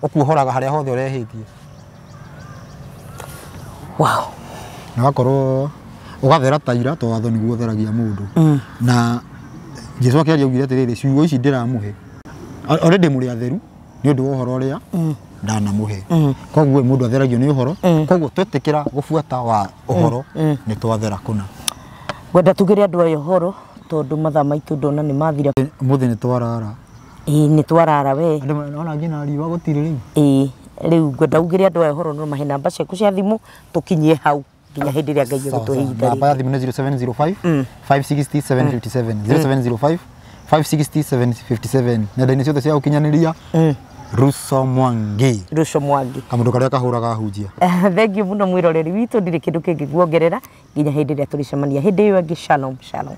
ũkuohoraga harĩa hothe ũrehĩtie wow na wakorwo ũgathera ta ira to watho nĩguo ũtheragia mũndũ na Jesũ akĩaria augire atĩrĩrĩ ciugo ici ndĩramũhe already mũrĩ atheru nĩ ũndũ wa ũhoro ũrĩa ndanamũhe koguo mũndũ atheragio nĩ ũhoro koguo twetĩkĩra gũbuata wa ũhoro nĩ twathera kũna ngwenda tugĩre andũ aya ũhoro tondũ mathaa maitũ ndona nĩ mathira ũmũthĩ nĩ twarara ĩĩ nĩ twarara we andũ marona nginya riũa gũtirĩ rĩu ĩĩ rĩu ngwenda ugĩre andũ aya ũhoro no mahe namba ciaku cia thimũ tũkinyie hau nginya hĩndĩ ĩrĩa Ngai egũtũhe ihinda namba ya thimũ nĩ 0705 560 757 0705 560 757 nenda-inĩ ciothe cia ũkinyanĩria Ruco Mwangi Ruco Mwangi kamũndũ karĩa kahũraga hunjia thank you mũno mwĩroreri witũ ndirĩ kĩndũ kĩngĩ kuongerera nginya hĩndĩ ĩrĩa tũrĩcemania hĩndĩ ĩyo ĩngĩ shalom shalom.